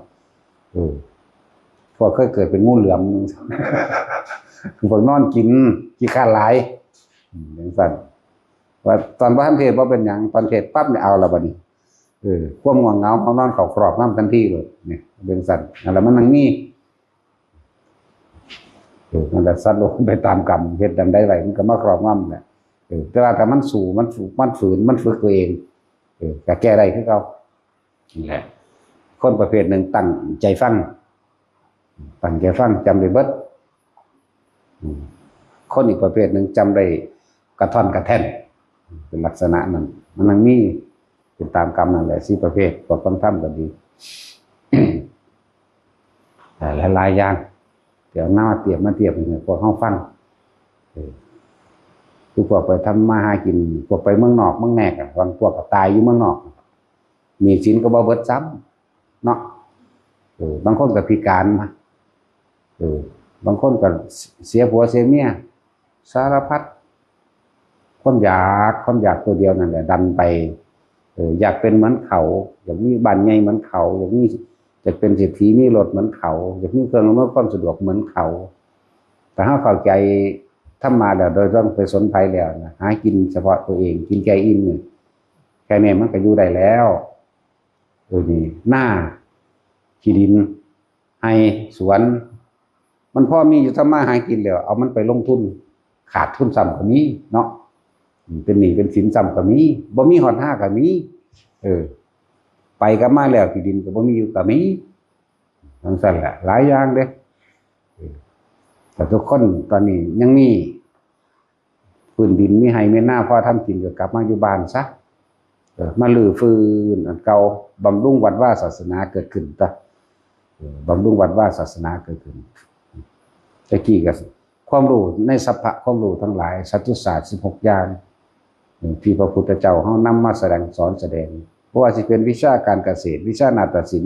ເອີ ພວກເຄີຍເກີດເປັນງູເຫຼືອມ ພວກນອນກິນ ຂີ້ຄ້ານຫຼາຍ ອືມ ຈັ່ງຊັ້ນ. ວ່າຕອນບໍ່ທັນເທດບໍ່ເປັນຫຍັງ ຕອນເທດປັບນີ້ເອົາລະບັດນີ້ ເອີ ຄວາມງ່ວງເຫງົາເຮົານອນເຂົ້າຄອບງຳທັນທີໂລດ ນີ້ເປັນຊັ້ນ. ນັ້ນລະ ມັນຍັງມີ ເອີ ນັ້ນລະ ສັດໂລກໄປຕາມກຳ ເຮັດອັນໃດໄວ້ມັນກໍມາຄອບງຳແຫຼະ. ເອີ ແຕ່ວ່າຖ້າມັນສູ້ ມັນ ມັນຝືນ ມັນຝຶກຕົວເອງ ເອີ ກໍແກ້ໄດ້ຄືເກົ່າ. ນີ້ແຫຼະ ຄົນປະເພດໜຶ່ງຕັ້ງໃຈຟັງ ຕັ້ງໃຈຟັງ ຈຳໄດ້ເບິດ. ອືມ ຄົນອີກປະເພດໜຶ່ງຈຳໄດ້ກະທ່ອນກະແທ່ນ ເປັນລັກສະນະນັ້ນ ມັນຍັງມີເປັນຕາມກຳນັ້ນແຫຼະ ສີ່ປະເພດ ພວກຟັງທຳກໍດີ ຫຼາຍໆຢ່າງ ທີ່ເອົາມາທຽບ ມາທຽບໃຫ້ພວກເຮົາຟັງ. ເອີ ຄືພວກໄປທຳມາຫາກິນ ພວກໄປເມືອງນອກເມືອງແນກ ບາງພວກກໍຕາຍຢູ່ເມືອງນອກ ໜີ້ສິນກໍບໍ່ເບິດຊ້ຳເນາະ. ເອີ ບາງຄົນກໍພິການ ເອີ ບາງຄົນກໍເສຍຜົວເສຍເມຍ ສາລະພັດ ຄວາມຢາກ ຄວາມຢາກຕົວດຽວນັ້ນແຫຼະດັນໄປ. ເອີ ຢາກເປັນເໝືອນເຂົາ ຢາກມີບ້ານໃຫຍ່ເໝືອນເຂົາ ຢາກມີ ຢາກເປັນເສດຖີ ມີລົດເໝືອນເຂົາ ຢາກມີເຄື່ອງອຳນວຍຄວາມສະດວກເໝືອນເຂົາ. ແຕ່ເຮົາເຂົ້າໃຈທຳມະແລ້ວ ໂດຍບໍ່ຕ້ອງໄປສົນໃຜແລ້ວນະ ຫາກິນສະເພາະຕົວເອງ ກິນແກ່ອີ່ມນີ້ ແຄ່ນີ້ມັນກໍຢູ່ໄດ້ແລ້ວ. ເອີ ນີ້ນາ ທີ່ດິນ ໄຮ່ ສວນ ມັນພໍມີຢູ່ ທຳມາຫາກິນແລ້ວ ເອົາມັນໄປລົງທຶນ ຂາດທຶນຊ້ຳກໍມີເນາະ. ເປັນໜີ້ເປັນສິນຊ້ຳກໍມີ ບໍ່ມີຮອດນາກໍມີ. ເອີ ໄປກັບມາແລ້ວ ທີ່ດິນກໍບໍ່ມີຢູ່ກໍມີ. ຈັ່ງຊັ້ນແຫຼະ ຫຼາຍຢ່າງເດ້. ເອີ ແຕ່ທຸກຄົນຕອນນີ້ຍັງມີ ພື້ນດິນມີໄຮ່ມີນາພໍທຳກິນ ກໍກັບມາຢູ່ບ້ານຊະ. ເອີ ມາຮື້ຟື້ນອັນເກົ່າ ບຳລຸງວັດວາສາສະໜາເກີດຂຶ້ນຕະ. ເອີ ບຳລຸງວັດວາສາສະໜາເກີດຂຶ້ນ. ແຕ່ກີ້ກໍຄວາມຮູ້ໃນສັບພະຄວາມຮູ້ທັງຫຼາຍ ສັດຈຸສາດສິບຫົກຢ່າງ ເອີ ທີ່ພະພຸດທະເຈົ້າເຮົານຳມາສະແດງສອນສະແດງ ບໍ່ວ່າຊິເປັນວິຊາການກະເສດ ວິຊານາດຕະສິນ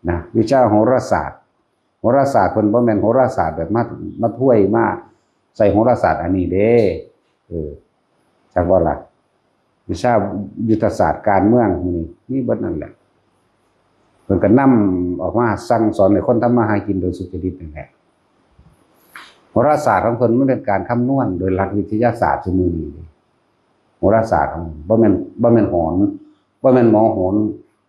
ນະ ວິຊາໂຫລະສາດ ໂຫລະສາດເພິ່ນບໍ່ແມ່ນໂຫລະສາດແບບມາ ມາຖ້ວຍມາໃສ່ໂຫລະສາດອັນນີ້ເດ້. ເອີ ຈັກບໍ່ລະ ວິຊາຍຸດທະສາດການເມືອງ ນີ້ມີເບິດນັ້ນແຫຼະ. ເພິ່ນກໍນຳອອກມາສັ່ງສອນໃຫ້ຄົນທຳມາຫາກິນໂດຍສຸຈະລິດນັ້ນແຫຼະ. ໂຫລະສາດຂອງເພິ່ນມັນເປັນການຄຳນວນໂດຍຫຼັກວິທະຍາສາດຊຸມື້ນີ້ເດ້. ໂຫລະສາດຂອງ ບໍ່ແມ່ນ ບໍ່ແມ່ນໂຫນ ບໍ່ແມ່ນໝໍໂຫນ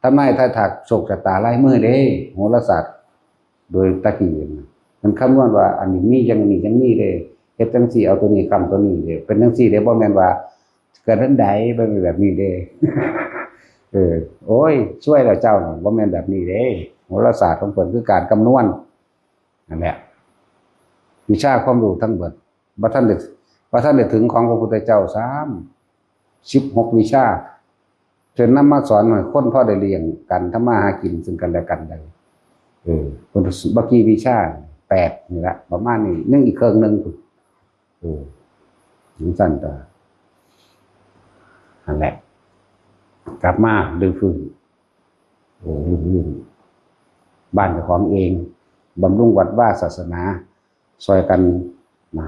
ທຳນາຍທາຍທັກໂຊກຊະຕາລາຍມືເດ້. ໂຫລະສາດ ໂດຍຕະກີ້ ມັນຄຳນວນວ່າອັນນີ້ມີຢ່າງນີ້ຢ່າງນີ້ເດ້ ເຮັດຈັ່ງຊີ້ ເອົາຕົວນີ້ຄ້ຳຕົວນີ້ເດ້ ເປັນຈັ່ງຊີ້ເດ້ ບໍ່ແມ່ນວ່າເກີດອັນໃດ ບໍ່ແມ່ນແບບນີ້ເດ້. ເອີ ໂອ້ຍ ຊວຍແລ້ວເຈົ້າ ບໍ່ແມ່ນແບບນີ້ເດ້. ໂຫລະສາດຂອງເພິ່ນຄືການຄຳນວນ ນັ້ນແຫຼະ ວິຊາຄວາມຮູ້ທັງເບິດ ບໍ່ທັນໄດ້ ບໍ່ທັນໄດ້ເຖິງຂອງພະພຸດທະເຈົ້າຊ້ຳ ສິບຫົກວິຊາ ເພິ່ນນຳມາສອນໃຫ້ຄົນພໍໄດ້ລ້ຽງກັນ ທຳມາຫາກິນເຊິ່ງກັນແລະກັນໄດ້. ເອີ ເພິ່ນບໍ່ກີ່ວິຊາ ແປດນີ້ລະ ປະມານນີ້ ຍັງອີກເຄິ່ງໜຶ່ງພຸ້ນ. ເອີ ຈັ່ງຊັ້ນກໍ ນັ້ນແຫຼະ ກັບມາຮື້ຟື້ນ ເອີ ຮື້ຟື້ນບ້ານເຈົ້າຂອງເອງ ບຳລຸງວັດວາສາສະໜາ ຊ່ອຍກັນນະ.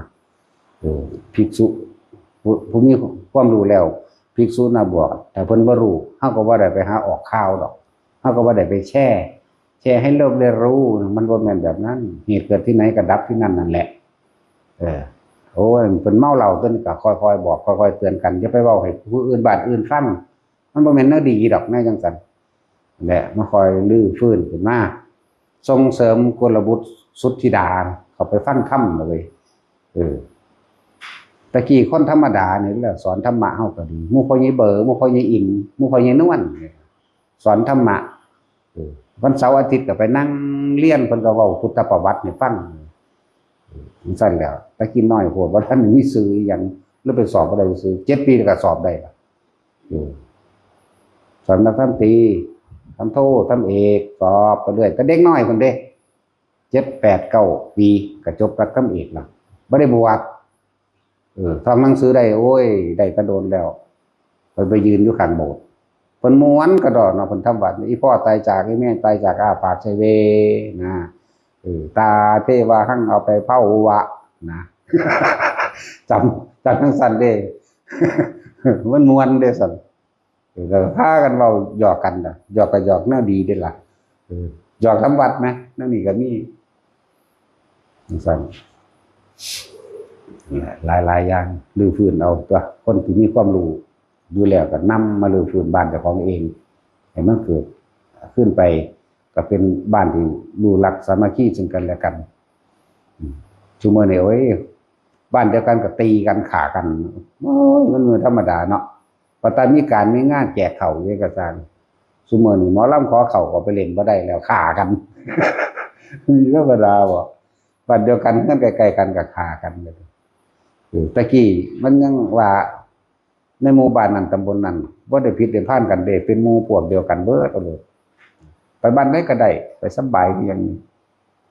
ເອີ ພິກສຸ ຜູ້ ຜູ້ມີຄວາມຮູ້ແລ້ວ ພິກສຸນະບວດ ຖ້າເພິ່ນບໍ່ຮູ້ ເຮົາກໍບໍ່ໄດ້ໄປຫາອອກຂ່າວດອກ ເຮົາກໍບໍ່ໄດ້ໄປແຊ ແຊໃຫ້ໂລກໄດ້ຮູ້ ມັນບໍ່ແມ່ນແບບນັ້ນ. ເຫດເກີດທີ່ໃດກໍດັບທີ່ນັ້ນນັ້ນແຫຼະ. ເອີ ໂອ້ຍ ເພິ່ນເມົາເຫຼົ້າຕົວນີ້ ກໍຄ່ອຍໆບອກ ຄ່ອຍໆເຕືອນກັນ ຢ່າໄປເວົ້າໃຫ້ຜູ້ອື່ນບ້ານອື່ນຟັງ ມັນບໍ່ແມ່ນແນວດີດອກ ແນວຈັ່ງຊັ້ນແຫຼະ ມາຄ່ອຍຮື້ຟື້ນຂຶ້ນມາ ສົ່ງເສີມກຸລະບຸດສຸດທິດາ ເຂົ້າໄປຟັງທຳເລີຍ. ເອີ ແຕ່ກີ້ຄົນທຳມະດານີ້ແຫຼະ ສອນທຳມະເຮົາກໍດີ ໝູ່ພໍ່ໃຫຍ່ເບີ ໝູ່ພໍ່ໃຫຍ່ອິນ ໝູ່ພໍ່ໃຫຍ່ນວນ ສອນທຳມະ ເອີ ວັນເສົາອາທິດກໍໄປນັ່ງລຽນ ເພິ່ນກໍເວົ້າພຸດທະປະຫວັດໃຫ້ຟັງ ເອີ ຈັ່ງຊັ້ນແຫຼະ ແຕ່ກີ້ນ້ອຍໂພດ ບໍ່ທັນມີຊື່ອີ່ຫຍັງ ຫຼືໄປສອບບໍ່ໄດ້ຊື່ ເຈັດປີແລ້ວກໍສອບໄດ້ລະ ເອີ ສອນນັກທຳຕີ ທຳໂທ ທຳເອກ ສອບໄປເລື້ອຍ ແຕ່ເດັກນ້ອຍພຸ້ນເດ້ ເຈັດ ແປດ ເກົ້າປີ ກໍຈົບລັດທຳເອກລະ ບໍ່ໄດ້ບວດ ເອີ ທ່ອງໜັງສືໄດ້ ໂອ້ຍ ໄດ້ແຕ່ດົນແລ້ວ ໄປ ໄປຢືນຢູ່ຂ້າງໂບດ ເພິ່ນມ່ວນກະດອກເນາະ ເພິ່ນທຳຫວັດ ອີ່ພໍ່ຕາຍຈາກ ອີ່ແມ່ຕາຍຈາກ ອ້າປາກໃສ່ເວນະ ເອີ ຕາເທວະຫັງ ເອົາໄປເຜົາວະນະ ຈຳ ຈຳຈັ່ງຊັ້ນເດ້ ມັນມ່ວນເດ້ຊັ້ນ. ເອີ ກໍພາກັນເວົ້າຫຍອກກັນນະ ຫຍອກກໍຫຍອກແນວດີເດ້ລະ ເອີ ຫຍອກທຳຫວັດນະ ແນວນີ້ກໍມີ ຈັ່ງຊັ້ນ ຫຼາຍໆຢ່າງ ຮື້ຟື້ນເອົາຕົວະ ຄົນທີ່ມີຄວາມຮູ້ຢູ່ແລ້ວກໍນຳມາຮື້ຟື້ນບ້ານເຈົ້າຂອງເອງ ໃຫ້ມັນເກີດຄືນໄປ ກໍເປັນບ້ານທີ່ຮູ້ຮັກສາມັກຄີເຊິ່ງກັນແລະກັນ. ອືມ ຊຸມື້ນີ້ ໂອ້ຍ ບ້ານດຽວກັນກໍຕີກັນຂ້າກັນ ໂອ້ຍ ມັນບໍ່ທຳມະດາເນາະ. ວ່າແຕ່ມີການມີງານແຈກເຂົ້າເດກໍຊ່າງ ຊຸມື້ນີ້ໝໍລຳຂໍເຂົ້າກໍໄປຫຼິ້ນບໍ່ໄດ້ແລ້ວ ຂ້າກັນ ມີທຳມະດາບໍ່? ບ້ານດຽວກັນ ເຮືອນໃກ້ໆກັນກໍຂ້າກັນ ເອີ ແຕ່ກີ້ມັນຍັງວ່າ ໃນໝູ່ບ້ານນັ້ນຕຳບົນນັ້ນ ບໍ່ໄດ້ຜິດໄດ້ພານກັນເດ້ ເປັນໝູ່ພວກດຽວກັນເບິດໂລດ ໄປບ້ານໃດກໍໄດ້ ໄປສະບາຍຄືຫຍັງ.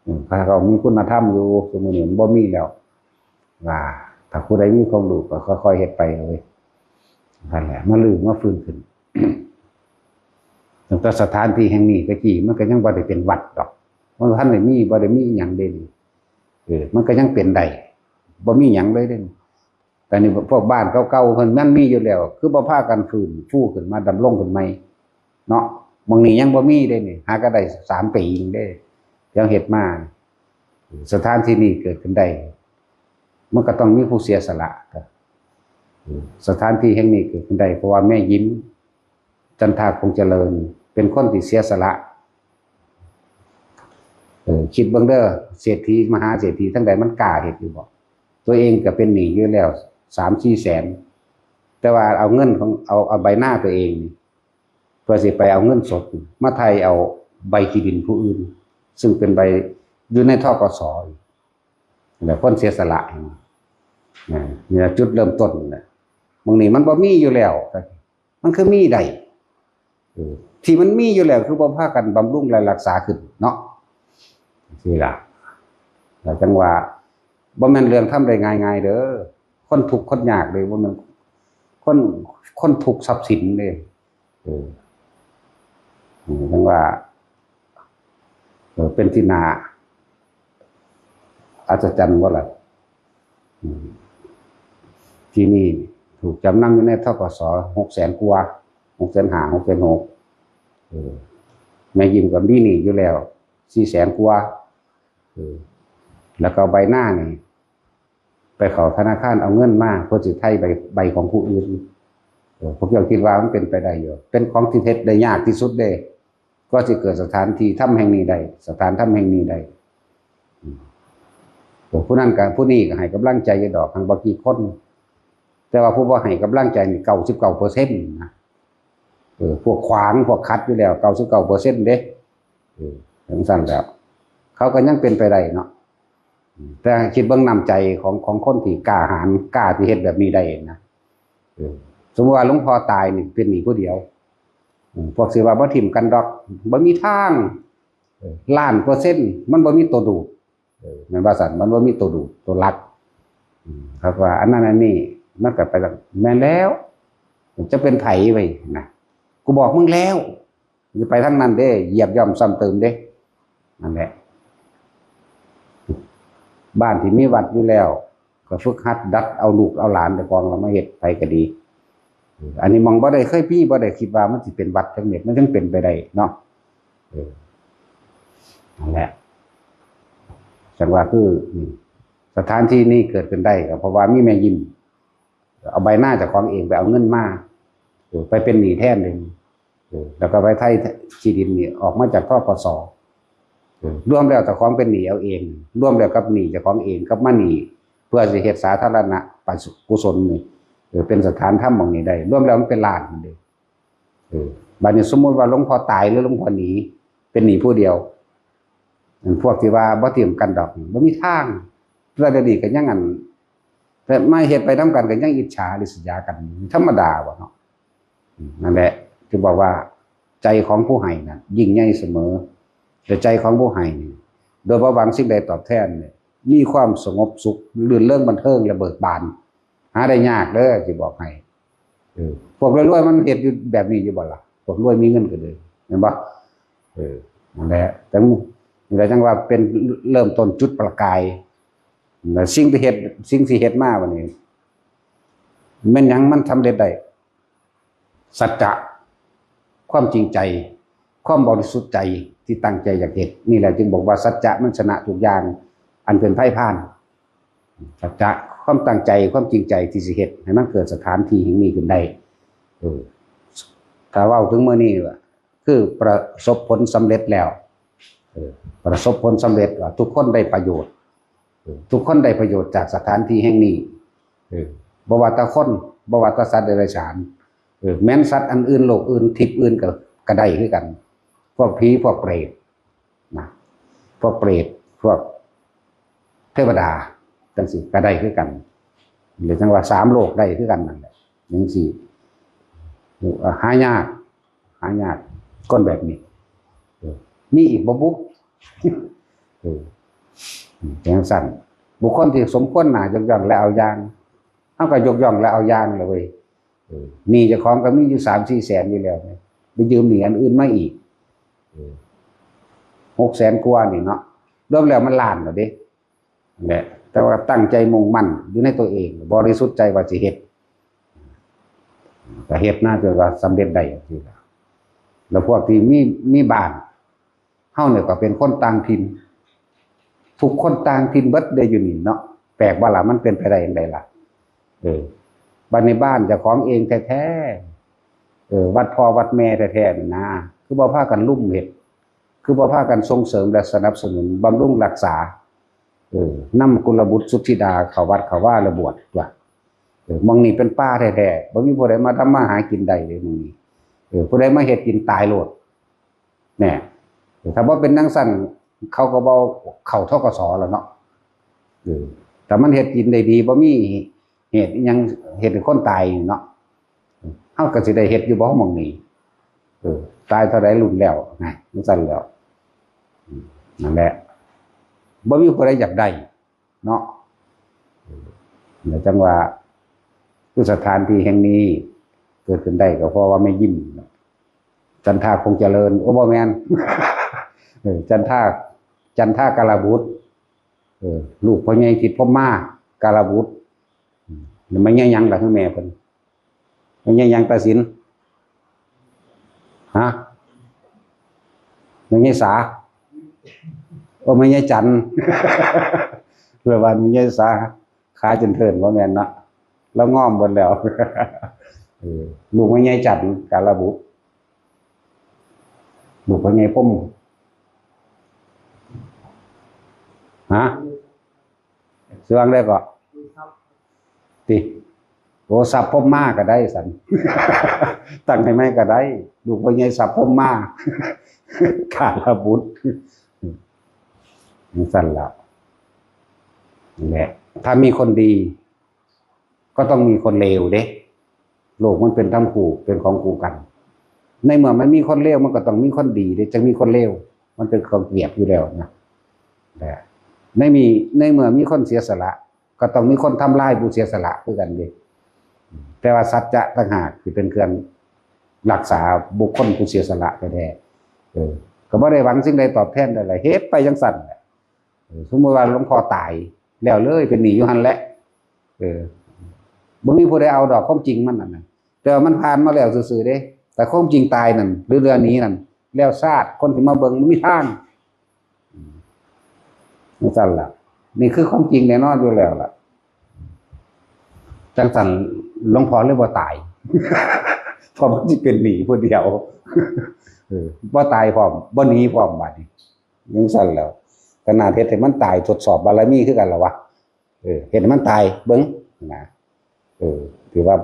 ເອີ ເຂົາເຈົ້າມີຄຸນນະທຳຢູ່ ຊຸມື້ນີ້ມັນບໍ່ມີແລ້ວ ວ່າຖ້າຜູ້ໃດມີຄວາມຮູ້ກໍຄ່ອຍໆເຮັດໄປເລີຍ ນັ້ນແຫຼະ ມາຮື້ມາຟື້ນຂຶ້ນ. ຕັ້ງແຕ່ສະຖານທີ່ແຫ່ງນີ້ ແຕ່ກີ້ມັນກໍຍັງບໍ່ໄດ້ເປັນວັດດອກ ມັນບໍ່ທັນໄດ້ມີ ບໍ່ໄດ້ມີອີ່ຫຍັງເດ້ນີ້ ເອີ ມັນກໍຍັງເປັນໄດ້ ບໍ່ມີຫຍັງເລີຍເດ້ນີ້. ແຕ່ນີ້ພວກບ້ານເກົ່າໆເພິ່ນມັນມີຢູ່ແລ້ວ ຄືບໍ່ພາກັນຟື້ນຟູຂຶ້ນມາ ດຳລົງຂຶ້ນໃໝ່ເນາະ? ໝ່ອງນີ້ຍັງບໍ່ມີເດ້ນີ້ ຫາກໍໄດ້ສາມປີເອງເດ້ ທີ່ເຮົາເຮັດມາ. ສະຖານທີ່ນີ້ເກີດຂຶ້ນໄດ້ ມັນກໍຕ້ອງມີຜູ້ເສຍສະຫຼະ. ສະຖານທີ່ແຫ່ງນີ້ເກີດຂຶ້ນໄດ້ ເພາະວ່າແມ່ຍິມ ຈັນທາ ຄົງຈະເລີນ ເປັນຄົນທີ່ເສຍສະຫຼະ. ເອີ ຄິດເບິ່ງເດີ ເສດຖີ ມະຫາເສດຖີ ທັງໃດມັນກ້າເຮັດຢູ່ບໍ່? ຕົວເອງກໍເປັນໜີ້ຢູ່ແລ້ວ ສາມສີ່ແສນ ແຕ່ວ່າເອົາເງິນຂອງ ເອົາ ເອົາໃບນາຕົວເອງນີ້ ເພື່ອຊິໄປເອົາເງິນສົດມາໄຖ່ເອົາໃບທີ່ດິນຜູ້ອື່ນ ຊຶ່ງເປັນໃບຢູ່ໃນ ທກສ ແລ້ວຄົນເສຍສະຫຼະ ນີ້ລະຈຸດເລີ່ມຕົ້ນແຫຼະ. ໝ່ອງນີ້ມັນບໍ່ມີຢູ່ແລ້ວ ມັນຄືມີໄດ້? ເອີ ທີ່ມັນມີຢູ່ແລ້ວ ຄືບໍ່ພາກັນບຳລຸງ ແລະ ຮັກສາຂຶ້ນເນາະ ຊີ້ລະ. ແລ້ວຈັ່ງວ່າ ບໍ່ແມ່ນເລື່ອງທຳໄດ້ງ່າຍໆເດີ ຄົນທຸກຄົນຍາກເດ້ ບໍ່ແມ່ນຄົນ ຄົນທຸກຊັບສິນເດ້. ເອີ ຈັ່ງວ່າ ເອີ ເປັນທີ່ໜ້າອັດສະຈັນບໍ່ລະ? ອືມ ທີ່ນີ້ຖືກຈຳນຳຢູ່ໃນ ທກສ ຫົກແສນກວ່າ ຫົກແສນຫ້າ ຫົກແສນຫົກ ເອີ ແມ່ຍິມກໍມີໜີ້ຢູ່ແລ້ວ ສີ່ແສນກວ່າ ເອີ ແລ້ວກໍໃບນານີ້ ໄປເຂົ້າທະນາຄານເອົາເງິນມາ ເພື່ອຊິໄຖ່ໃບ ໃບຂອງຜູ້ອື່ນ. ເອີ ພວກເຈົ້າຄິດວ່າມັນເປັນໄປໄດ້ຢູ່? ເປັນຂອງທີ່ເຮັດໄດ້ຍາກທີ່ສຸດເດ້ ກວ່າຊິເກີດສະຖານທີ່ທຳແຫ່ງນີ້ໄດ້ ສະຖານທຳແຫ່ງນີ້ໄດ້. ອືມ ໂອ້ ຜູ້ນັ້ນກໍ ຜູ້ນີ້ກໍໃຫ້ກຳລັງໃຈຢູ່ດອກ ທັງບໍ່ກີ່ຄົນ ແຕ່ວ່າຜູ້ບໍ່ໃຫ້ກຳລັງໃຈນີ້ ເກົ້າສິບເກົ້າເປີເຊັນນະ. ເອີ ພວກຂວາງ ພວກຂັດຢູ່ແລ້ວ ເກົ້າສິບເກົ້າເປີເຊັນເດ້. ເອີ ຈັ່ງຊັ້ນແລ້ວ ເຂົາກໍຍັງເປັນໄປໄດ້ເນາະ. ແຕ່ຄິດເບິ່ງນ້ຳໃຈຂອງ ຂອງຄົນທີ່ກ້າຫານ ກ້າທີ່ເຮັດແບບນີ້ໄດ້ນະ. ເອີ ສົມມຸດວ່າຫຼວງພໍ່ຕາຍນີ້ເປັນໜີ້ຜູ້ດຽວ. ເອີ ພວກຊິວ່າບໍ່ຖິ້ມກັນດອກ ບໍ່ມີທາງ ເອີ ລ້ານເປີເຊັນ ມັນບໍ່ມີຕົວດູດ. ເອີ ແມ່ນວ່າຊັ້ນ ມັນບໍ່ມີຕົວດູດ ຕົວຫຼັກ. ອືມ ເຂົາວ່າອັນນັ້ນອັນນີ້ ມັນກໍໄປ ແມ່ນແລ້ວ ຈະເປັນໃຜໄວ້ນະ ກູບອກມຶງແລ້ວ ຢ່າໄປທາງນັ້ນເດ້ ຢຽບຍ່ຳຊ້ຳເຕີມເດ້. ນັ້ນແຫຼະ ບ້ານທີ່ມີວັດຢູ່ແລ້ວ ກໍຝຶກຫັດດັດເອົາລູກເອົາຫຼານເຈົ້າຂອງລະມາເຮັດ ໃຜກໍດີ. ເອີ ອັນນີ້ໝ່ອງບໍ່ໄດ້ເຄີຍມີ ບໍ່ໄດ້ຄິດວ່າມັນຊິເປັນວັດຈັກເມັດ ມັນຍັງເປັນໄປໄດ້ເນາະ. ເອີ ນັ້ນແຫຼະ ຈັ່ງວ່າຄື ນີ້ ສະຖານທີ່ນີ້ເກີດຂຶ້ນໄດ້ກໍເພາະວ່າມີແມ່ຍິມ ເອົາໃບນາເຈົ້າຂອງເອງໄປເອົາເງິນມາ ເອີ ໄປເປັນໜີ້ແທນເດ້ ເອີ ແລ້ວກໍໄປໄຖ່ທີ່ດິນນີ້ອອກມາຈາກ ທກສ ເອີ ລວມແລ້ວເຈົ້າຂອງເປັນໜີ້ເອົາເອງ ລວມແລ້ວກັບໜີ້ເຈົ້າຂອງເອງ ກັບມາໜີ້ເພື່ອຊິເຮັດສາທາລະນະ ປະ ກຸສົນນີ້ ເອີ ເປັນສະຖານທຳໝ່ອງນີ້ໄດ້ ລວມແລ້ວມັນເປັນລ້ານພຸ້ນເດ້. ເອີ ບາດນີ້ສົມມຸດວ່າຫຼວງພໍ່ຕາຍ ຫຼື ຫຼວງພໍ່ໜີ ເປັນໜີ້ຜູ້ດຽວ ອັນພວກທີ່ວ່າບໍ່ຖິ້ມກັນດອກ ບໍ່ມີທາງ ແຕ່ດຽວນີ້ກໍຍັງ ອັນ ແຕ່ມາເຮັດໄປນຳກັນກໍຍັງອິດສາລິສຍາກັນ ທຳມະດາວະເນາະ. ອືມ ນັ້ນແຫຼະ ທີ່ບອກວ່າໃຈຂອງຜູ້ໃຫ້ນັ້ນຍິ່ງໃຫຍ່ສະເໝີ ແລະ ໃຈຂອງຜູ້ໃຫ້ນີ້ ໂດຍບໍ່ຫວັງສິ່ງໃດຕອບແທນນີ້ ມີຄວາມສະຫງົບສຸກ ລື່ນເລີງບັນເທີງ ແລະ ເບີກບານ ຫາໄດ້ຍາກເດີ ຊິບອກໃຫ້. ເອີ ພວກລວຍໆມັນເຮັດຢູ່ແບບນີ້ຢູ່ບໍ່ລະ? ພວກລວຍມີເງິນກໍເລີຍ ແມ່ນບໍ່? ເອີ ນັ້ນແຫຼະ ຈັ່ງ ນີ້ແຫຼະ ຈັ່ງວ່າເປັນເລີ່ມຕົ້ນຈຸດປະກາຍ ແລະ ສິ່ງທີ່ເຮັດ ສິ່ງທີ່ເຮັດມາບັດນີ້ ແມ່ນຫຍັງມັນສຳເລັດໄດ້? ສັດຈະ ຄວາມຈິງໃຈ ຄວາມບໍລິສຸດໃຈທີ່ຕັ້ງໃຈຢາກເຮັດ ນີ້ແຫຼະຈຶ່ງບອກວ່າ ສັດຈະມັນຊະນະທຸກຢ່າງອັນເປັນໄພພານ. ສັດຈະ ຄວາມຕັ້ງໃຈ ຄວາມຈິງໃຈທີ່ຊິເຮັດໃຫ້ມັນເກີດສະຖານທີ່ແຫ່ງນີ້ຂຶ້ນໄດ້ ເອີ ຖ້າເວົ້າເຖິງມື້ນີ້ ຄືປະສົບຜົນສຳເລັດແລ້ວ ເອີ ປະສົບຜົນສຳເລັດວ່າທຸກຄົນໄດ້ປະໂຫຍດ ເອີ ທຸກຄົນໄດ້ປະໂຫຍດຈາກສະຖານທີ່ແຫ່ງນີ້ ເອີ ບໍ່ວ່າແຕ່ຄົນ ບໍ່ວ່າແຕ່ສັດເດຍລະສານ ເອີ ແມ່ນສັດອັນອື່ນ ໂລກອື່ນ ທິບອື່ນກໍ ກໍໄດ້ຄືກັນ ພວກຜີພວກເປດນະ ພວກເປດ ພວກເທວະດາ ຈັ່ງຊີ້ກໍໄດ້ຄືກັນ ຫຼືຈັ່ງວ່າສາມໂລກໄດ້ຄືກັນນັ້ນແຫຼະ ຈັ່ງຊີ້ຫາຍາກ ຫາຍາກ ຄົນແບບນີ້ ເອີ ມີອີກບໍ່ບຸ? ເອີ ເປັນຈັ່ງຊັ້ນ ບຸກຄົນທີ່ສົມຄວນໜ້າຍົກຍ້ອງ ແລະ ເອົາຢ່າງ ເຮົາກໍຍົກຍ້ອງ ແລະ ເອົາຢ່າງລະເວີຍ ເອີ ໜີ້ເຈົ້າຂອງກໍມີຢູ່ສາມສີ່ແສນຢູ່ແລ້ວ ໄປຢືມໜີ້ອັນອື່ນມາອີກ ເອີ ຫົກແສນກວ່ານີ້ເນາະ ລວມແລ້ວມັນລ້ານແລ້ວເດ້ ນັ້ນແຫຼະ ແຕ່ວ່າຕັ້ງໃຈມຸ່ງໝັ້ນຢູ່ໃນຕົວເອງ ບໍລິສຸດໃຈວ່າຊິເຮັດ ກໍເຮັດນະ ຈົນວ່າສຳເລັດໄດ້ຈັ່ງຊີ້ລະ ແລ້ວພວກທີ່ມີ ມີບ້ານ ເຮົານີ້ກໍເປັນຄົນຕ່າງຖິ່ນ ທຸກຄົນຕ່າງຖິ່ນເບິດເດ້ຢູ່ນີ້ເນາະ ແປກບໍ່ລະ? ມັນເປັນໄປໄດ້ຈັ່ງໃດລະ? ເອີ ບັດນີ້ບ້ານເຈົ້າຂອງເອງແທ້ໆ ເອີ ວັດພໍ່ວັດແມ່ແທ້ໆນີ້ນາ ຄືບໍ່ພາກັນລຸມເຮັດ ຄືບໍ່ພາກັນສົ່ງເສີມ ແລະ ສະໜັບສະໜູນບຳລຸງຮັກສາ ເອີ ນຳກຸລະບຸດສຸດທິດາເຂົ້າວັດເຂົ້າວາ ແລະ ບວດຕົວະ ເອີ ໝ່ອງນີ້ເປັນປ່າແທ້ໆ ບໍ່ມີຜູ້ໃດມາທຳມາຫາກິນໄດ້ເດ້ໝ່ອງນີ້ ເອີ ຜູ້ໃດມາເຮັດກິນຕາຍໂລດ ແນ່ ຖ້າບໍ່ເປັນຈັ່ງຊັ້ນ ເຂົາກໍບໍ່ເຂົ້າ ທກສ ແລ້ວເນາະ ເອີ ຖ້າມັນເຮັດກິນໄດ້ດີ ບໍ່ມີເຫດອີ່ຫຍັງເຮັດໃຫ້ຄົນຕາຍເນາະ ເຮົາກໍຊິໄດ້ເຮັດຢູ່ບໍ່ໝ່ອງນີ້? ເອີ ຕາຍເທົ່າໃດລຸ້ນແລ້ວນະ ຈັ່ງຊັ້ນແລ້ວ ນັ້ນແຫຼະ ບໍ່ມີຜູ້ໃດຢາກໄດ້ ເນາະ ແລ້ວຈັ່ງວ່າ ຄືສະຖານທີ່ແຫ່ງນີ້ເກີດຂຶ້ນໄດ້ ກໍເພາະວ່າແມ່ຍິມ ຈັນທາ ຄົງຈະເລີນ ໂອ້ ບໍ່ແມ່ນ ເອີ ຈັນທາ ຈັນທາ ກາລະບຸດ ເອີ ລູກພໍ່ໃຫຍ່ທິດພົມມາ ກາລະບຸດ ແມ່ນຫຍັງລະ ຄືແມ່ເພິ່ນ? ແມ່ນຫຍັງຕາສິນ? ຮະ? ແມ່ນຍາຍສາ? ໂອ້ ແມ່ນຍາຍຈັນ ເພື່ອວ່າແມ່ນຍາຍສາ ຂາຈົນເທີນ ບໍ່ແມ່ນເນາະ ລາວງອມເບິດແລ້ວ ເອີ ລູກແມ່ນຍາຍຈັນ ກາລະບຸດ ລູກພໍ່ໃຫຍ່ພົມ ຮະ? ຊື່ວ່າໃດເກາະ? ຕິ ໂອ ຊັບພົມມາກໍໄດ້ຊັ້ນ ຕັ້ງໃຫ້ໃໝ່ກໍໄດ້ ລູກພໍ່ໃຫຍ່ຊັບພົມມາ ກາລະບຸດ ຈັ່ງຊັ້ນລະ ແຫຼະ ຖ້າມີຄົນດີ ກໍຕ້ອງມີຄົນເລວເດ້ ໂລກມັນເປັນທຳຄູ່ ເປັນຂອງຄູ່ກັນ ໃນເມື່ອມັນມີຄົນເລວ ມັນກໍຕ້ອງມີຄົນດີເດ້ ຈັ່ງມີຄົນເລວ ມັນເປັນຂອງປຽບຢູ່ແລ້ວນະ ແລະ ໃນມີ ໃນເມື່ອມີຄົນເສຍສະຫຼະ ກໍຕ້ອງມີຄົນທຳລາຍຜູ້ເສຍສະຫຼະຄືກັນເດ້ ແຕ່ວ່າສັດຈະຕ່າງຫາກທີ່ເປັນເຄື່ອງຮັກສາບຸກຄົນຜູ້ເສຍສະຫຼະແທ້ໆ ເອີ ກໍບໍ່ໄດ້ຫວັງສິ່ງໃດຕອບແທນໃດລະ ເຮັດໄປຈັ່ງຊັ້ນແຫຼະ ເອີ ສົມມຸດວ່າຫຼວງພໍ່ຕາຍແລ້ວເລີຍ ເປັນໜີ້ຢູ່ຫັ້ນແຫຼະ ເອີ ບໍ່ມີຜູ້ໃດເອົາດອກ ຄວາມຈິງມັນນັ້ນນະ ແຕ່ວ່າມັນຜ່ານມາແລ້ວຊື່ໆເດ້ ແຕ່ຄວາມຈິງຕາຍນັ້ນ ຫຼືເລື່ອງໜີ້ນັ້ນ ແລ້ວຊາດ ຄົນທີ່ມາເບິ່ງບໍ່ມີທາງ ອືມ ຈັ່ງຊັ້ນລະ ນີ້ຄືຄວາມຈິງແນ່ນອນຢູ່ແລ້ວລະ. ຈັ່ງຊັ້ນ ຫຼວງພໍ່ເລີຍບໍ່ຕາຍ ເພາະມັນຊິເປັນໜີ້ຜູ້ດຽວ ເອີ ບໍ່ຕາຍພ້ອມ ບໍ່ໜີພ້ອມບາດນີ້. ຈັ່ງຊັ້ນແລ້ວ ຂະໜາດເຮັດໃຫ້ມັນຕາຍ ທົດສອບບາລະມີຄືກັນລະວະ. ເອີ ເຮັດໃຫ້ມັນຕາຍເບິ່ງນະ. ເອີ ຖືວ່າ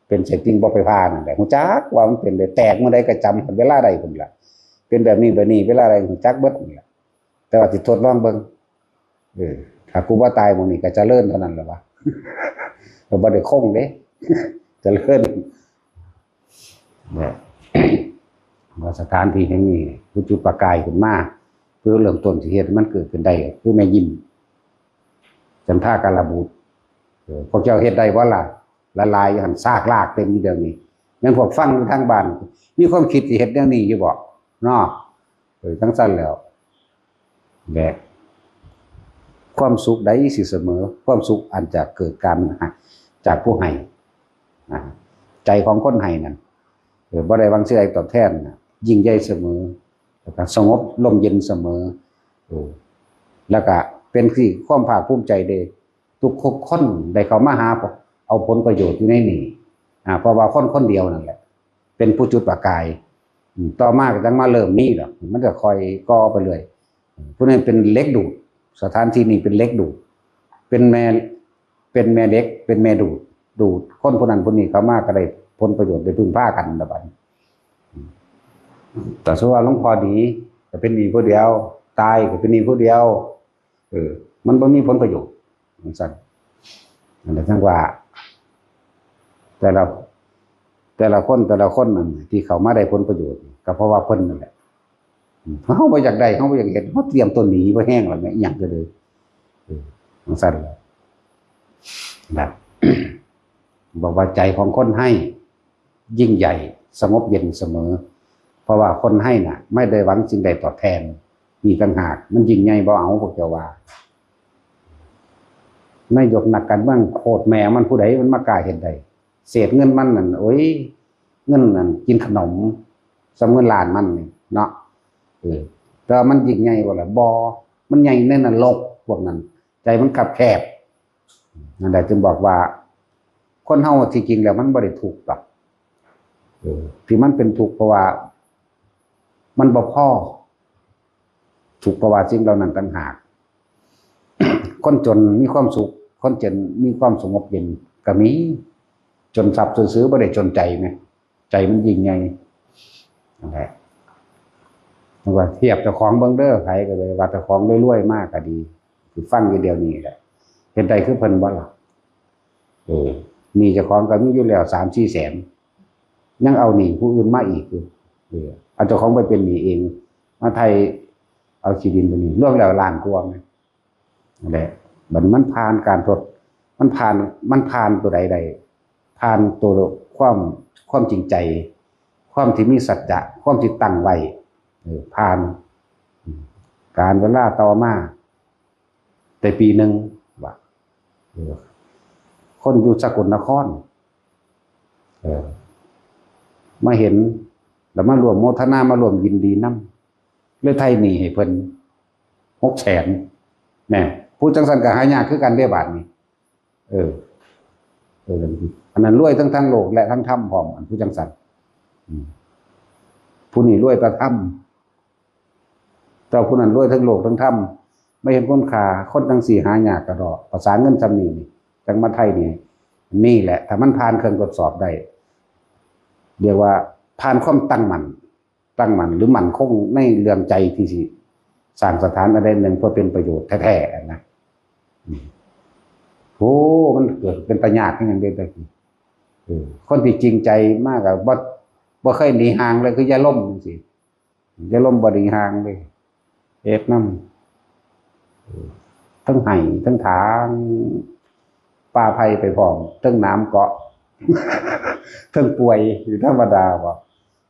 ເປັນໄສ້ຕິ່ງບໍ່ໄປຜ່ານັ້ນແຫຼະ ຮູ້ຈັກວ່າມັນເປັນໄດ້ ແຕກມື້ໃດກໍຈຳເວລາໃດພຸ້ນລະ. ເປັນແບບນີ້ແບບນີ້ເວລາໃດ ຮູ້ຈັກເບິດນັ້ນແຫຼະ. ແຕ່ວ່າຊິທົດລອງເບິ່ງ. ເອີ ຖ້າກູບໍ່ຕາຍໝ່ອງນີ້ກໍຈະເລີນເທົ່ານັ້ນລະວະ ກໍບໍ່ໄດ້ຄົງເດ້ ຈະເລີນ. ແລະ ວ່າສະຖານທີ່ແຫ່ງນີ້ ຜູ້ຈຸດປະກາຍຂຶ້ນມາ ຜູ້ເລີ່ມຕົ້ນທີ່ເຮັດໃຫ້ມັນເກີດຂຶ້ນໄດ້ ຄືແມ່ຍິມ ຈັນທາກາລະບຸດ. ເອີ ພວກເຈົ້າເຮັດໄດ້ບໍ່ລະ? ຫຼາຍໆຢູ່ຫັ້ນ ຊາກລາກເຕັມຢູ່ດຽວນີ້. ແມ່ນພວກຟັງຢູ່ທາງບ້ານ ມີຄວາມຄິດຊິເຮັດແນວນີ້ຢູ່ບໍ່ເນາະ? ເອີ ຈັ່ງຊັ້ນແລ້ວ ແລະ ຄວາມສຸກໃດຊິສະເໝີ ຄວາມສຸກອັນຈະເກີດການໃຫ້ຈາກຜູ້ໃຫ້. ອາ ໃຈຂອງຄົນໃຫ້ນັ້ນ ເອີ ບໍ່ໄດ້ຫວັງສິ່ງໃດຕອບແທນນະ ຍິ່ງໃຫຍ່ສະເໝີ ແລ້ວກໍສະຫງົບລົມເຢັນສະເໝີ. ເອີ ແລ້ວກໍເປັນທີ່ຄວາມພາກພູມໃຈເດ້ ທຸກຄົນໄດ້ເຂົ້າມາຫາເອົາຜົນປະໂຫຍດຢູ່ໃນນີ້ ອາ ເພາະວ່າຄົນຄົນດຽວນັ້ນແຫຼະ ເປັນຜູ້ຈຸດປະກາຍ. ອືມ ຕໍ່ມາກໍຈັ່ງມາເລີ່ມມີດອກ ມັນກໍຄ່ອຍກໍ່ໄປເລື້ອຍ. ຜູ້ນັ້ນເປັນເຫຼັກດູດ ສະຖານທີ່ນີ້ເປັນເຫຼັກດູດ ເປັນແມ່ ເປັນແມ່ເຫຼັກ ເປັນແມ່ດູດ ດູດຄົນຜູ້ນັ້ນຜູ້ນີ້ເຂົ້າມາ ກໍໄດ້ຜົນປະໂຫຍດ ໄດ້ເພິ່ງພາກັນລະບັດນີ້. ອືມ ແຕ່ສົມມຸດວ່າຫຼວງພໍ່ໜີ ກໍເປັນໜີ້ຜູ້ດຽວ ຕາຍກໍເປັນໜີ້ຜູ້ດຽວ. ເອີ ມັນບໍ່ມີຜົນປະໂຫຍດ ຈັ່ງຊັ້ນ. ນັ້ນແຫຼະ ຈັ່ງວ່າ ແຕ່ລະ ແຕ່ລະຄົນ ແຕ່ລະຄົນນັ້ນທີ່ເຂົ້າມາໄດ້ຜົນປະໂຫຍດ ກໍເພາະວ່າເພິ່ນນັ້ນແຫຼະ. ເຮົາບໍ່ຢາກໄດ້ ເຮົາບໍ່ຢາກເຮັດ ເຮົາຕຽມຕົວໜີບໍ່ແຮງແລ້ວແມ່ ອີ່ຫຍັງກໍເລີຍ. ເອີ ຈັ່ງຊັ້ນແຫຼະ ແບບ ບອກວ່າໃຈຂອງຄົນໃຫ້ ຍິ່ງໃຫຍ່ ສະຫງົບເຢັນສະເໝີ ເພາະວ່າຄົນໃຫ້ນະ ໄມ່ໄດ້ຫວັງສິ່ງໃດຕອບແທນ. ນີ້ຕ່າງຫາກມັນຍິ່ງໃຫຍ່ບໍ່ເອົາ ພວກເຈົ້າວ່າ. ນາຍົກນັກການເມືອງໂຄດແມ່ມັນ ຜູ້ໃດມັນມາກ້າເຮັດໄດ້? ເສດເງິນມັນນັ້ນ ໂອ້ຍ ເງິນນັ້ນກິນຂະໜົມ ສ່ຳເງິນລ້ານມັນນີ້ເນາະ. ເອີ ແຕ່ວ່າມັນຍິ່ງໃຫຍ່ບໍ່ລະ? ບໍ່. ມັນໃຫຍ່ໃນນະລົກພວກນັ້ນ ໃຈມັນຄັບແຄບ. ນັ້ນແຫຼະ ຈຶ່ງບອກວ່າ ຄົນເຮົາທີ່ຈິງແລ້ວມັນບໍ່ໄດ້ທຸກດອກ. ເອີ ທີ່ມັນເປັນທຸກເພາະວ່າມັນບໍ່ພໍ, ທຸກເພາະວ່າສິ່ງເຫຼົ່ານັ້ນຕ່າງຫາກ. ຄົນຈົນມີຄວາມສຸກ, ຄົນຈົນມີຄວາມສະຫງົບເຢັນກໍມີ, ຈົນຊັບຊື່ໆ ບໍ່ໄດ້ຈົນໃຈນະ. ໃຈມັນຍິ່ງໃຫຍ່ ນັ້ນແຫຼະ. ວ່າທຽບເຈົ້າຂອງເບິ່ງເດີ, ໃຜກໍໄດ້ວ່າເຈົ້າຂອງລວຍໆມາກໍດີ, ຄືຟັງຢູ່ດຽວນີ້ແຫຼະ, ເຮັດໄດ້ຄືເພິ່ນບໍ່ລະ? ເອີ ໜີ້ເຈົ້າຂອງກໍມີຢູ່ແລ້ວສາມສີ່ແສນ, ຍັງເອົາໜີ້ຜູ້ອື່ນມາອີກຢູ່. ເອີ ເອົາເຈົ້າຂອງໄປເປັນໜີ້ເອງ, ມາໄຖ່ເອົາທີ່ດິນຕົວນີ້, ລວມແລ້ວລ້ານກວ່າແມ່ນ. ນັ້ນແຫຼະ ບັດນີ້ມັນຜ່ານການທົດ ມັນຜ່ານ ມັນຜ່ານຕົວໃດໄດ້? ຜ່ານຕົວຄວາມ ຄວາມຈິງໃຈ, ຄວາມທີ່ມີສັດຈະ, ຄວາມທີ່ຕັ້ງໄວ້, ເອີ ຜ່ານ. ການເວລາຕໍ່ມາໄດ້ປີໜຶ່ງວ່າ ເອີ ຄົນຢູ່ສະກົນນະຄອນ ເອີ ມາເຫັນ ແລ້ວມາຮ່ວມໂມທະນາ, ມາຮ່ວມຍິນດີນຳ. ເລີຍໄຖ່ໜີ້ໃຫ້ເພິ່ນຫົກແສນ. ແນ່ ຜູ້ຈັ່ງຊັ້ນກໍຫາຍາກຄືກັນເດ້ບາດນີ້. ເອີ ເອີ ອັນນັ້ນລວຍທັງທາງໂລກ ແລະ ທາງທຳພ້ອມ, ອັນຜູ້ຈັ່ງຊັ້ນ. ອືມ ຜູ້ນີ້ລວຍແຕ່ທຳ, ແຕ່ຜູ້ນັ້ນລວຍທັງໂລກທັງທຳ. ມາເຫັນຄຸນຄ່າຄົນຈັ່ງຊີ້ຫາຍາກກະດອກ, ພາສາເງິນຊ່ຳນີ້ນີ້ ຈັ່ງມາໄຖ່ໜີ້. ນີ້ແຫຼະ ຖ້າມັນຜ່ານເຄື່ອງທົດສອບໄດ້ ຮຽກວ່າຜ່ານຄວາມຕັ້ງໝັ້ນ. ຕັ້ງໝັ້ນ ຫຼື ໝັ້ນຄົງໃນເລື່ອງໃຈທີ່ຊິສ້າງສະຖານອັນໃດອັນໜຶ່ງເພື່ອເປັນປະໂຫຍດແທ້ໆ ຫັ້ນນະ. ໂອ້ ມັນເກີດເປັນຕາຍາກຄືຫຍັງເດ້ ແຕ່ກີ້. ເອີ ຄົນທີ່ຈິງໃຈມາກໍບໍ່ ບໍ່ເຄີຍໜີຫ່າງເລີຍ ຄືຢາລົມຈັ່ງຊີ້. ຢາລົມບໍ່ໜີຫ່າງເດ້, ເຮັດນຳ. ເອີ ເທິງໄຫ້ ເທິງຖາງປ່າໄຜ່ໄປພ້ອມ, ເທິງໜາມເກາະ, ເທິງປ່ວຍ ຢູ່ທຳມະດາບໍ່?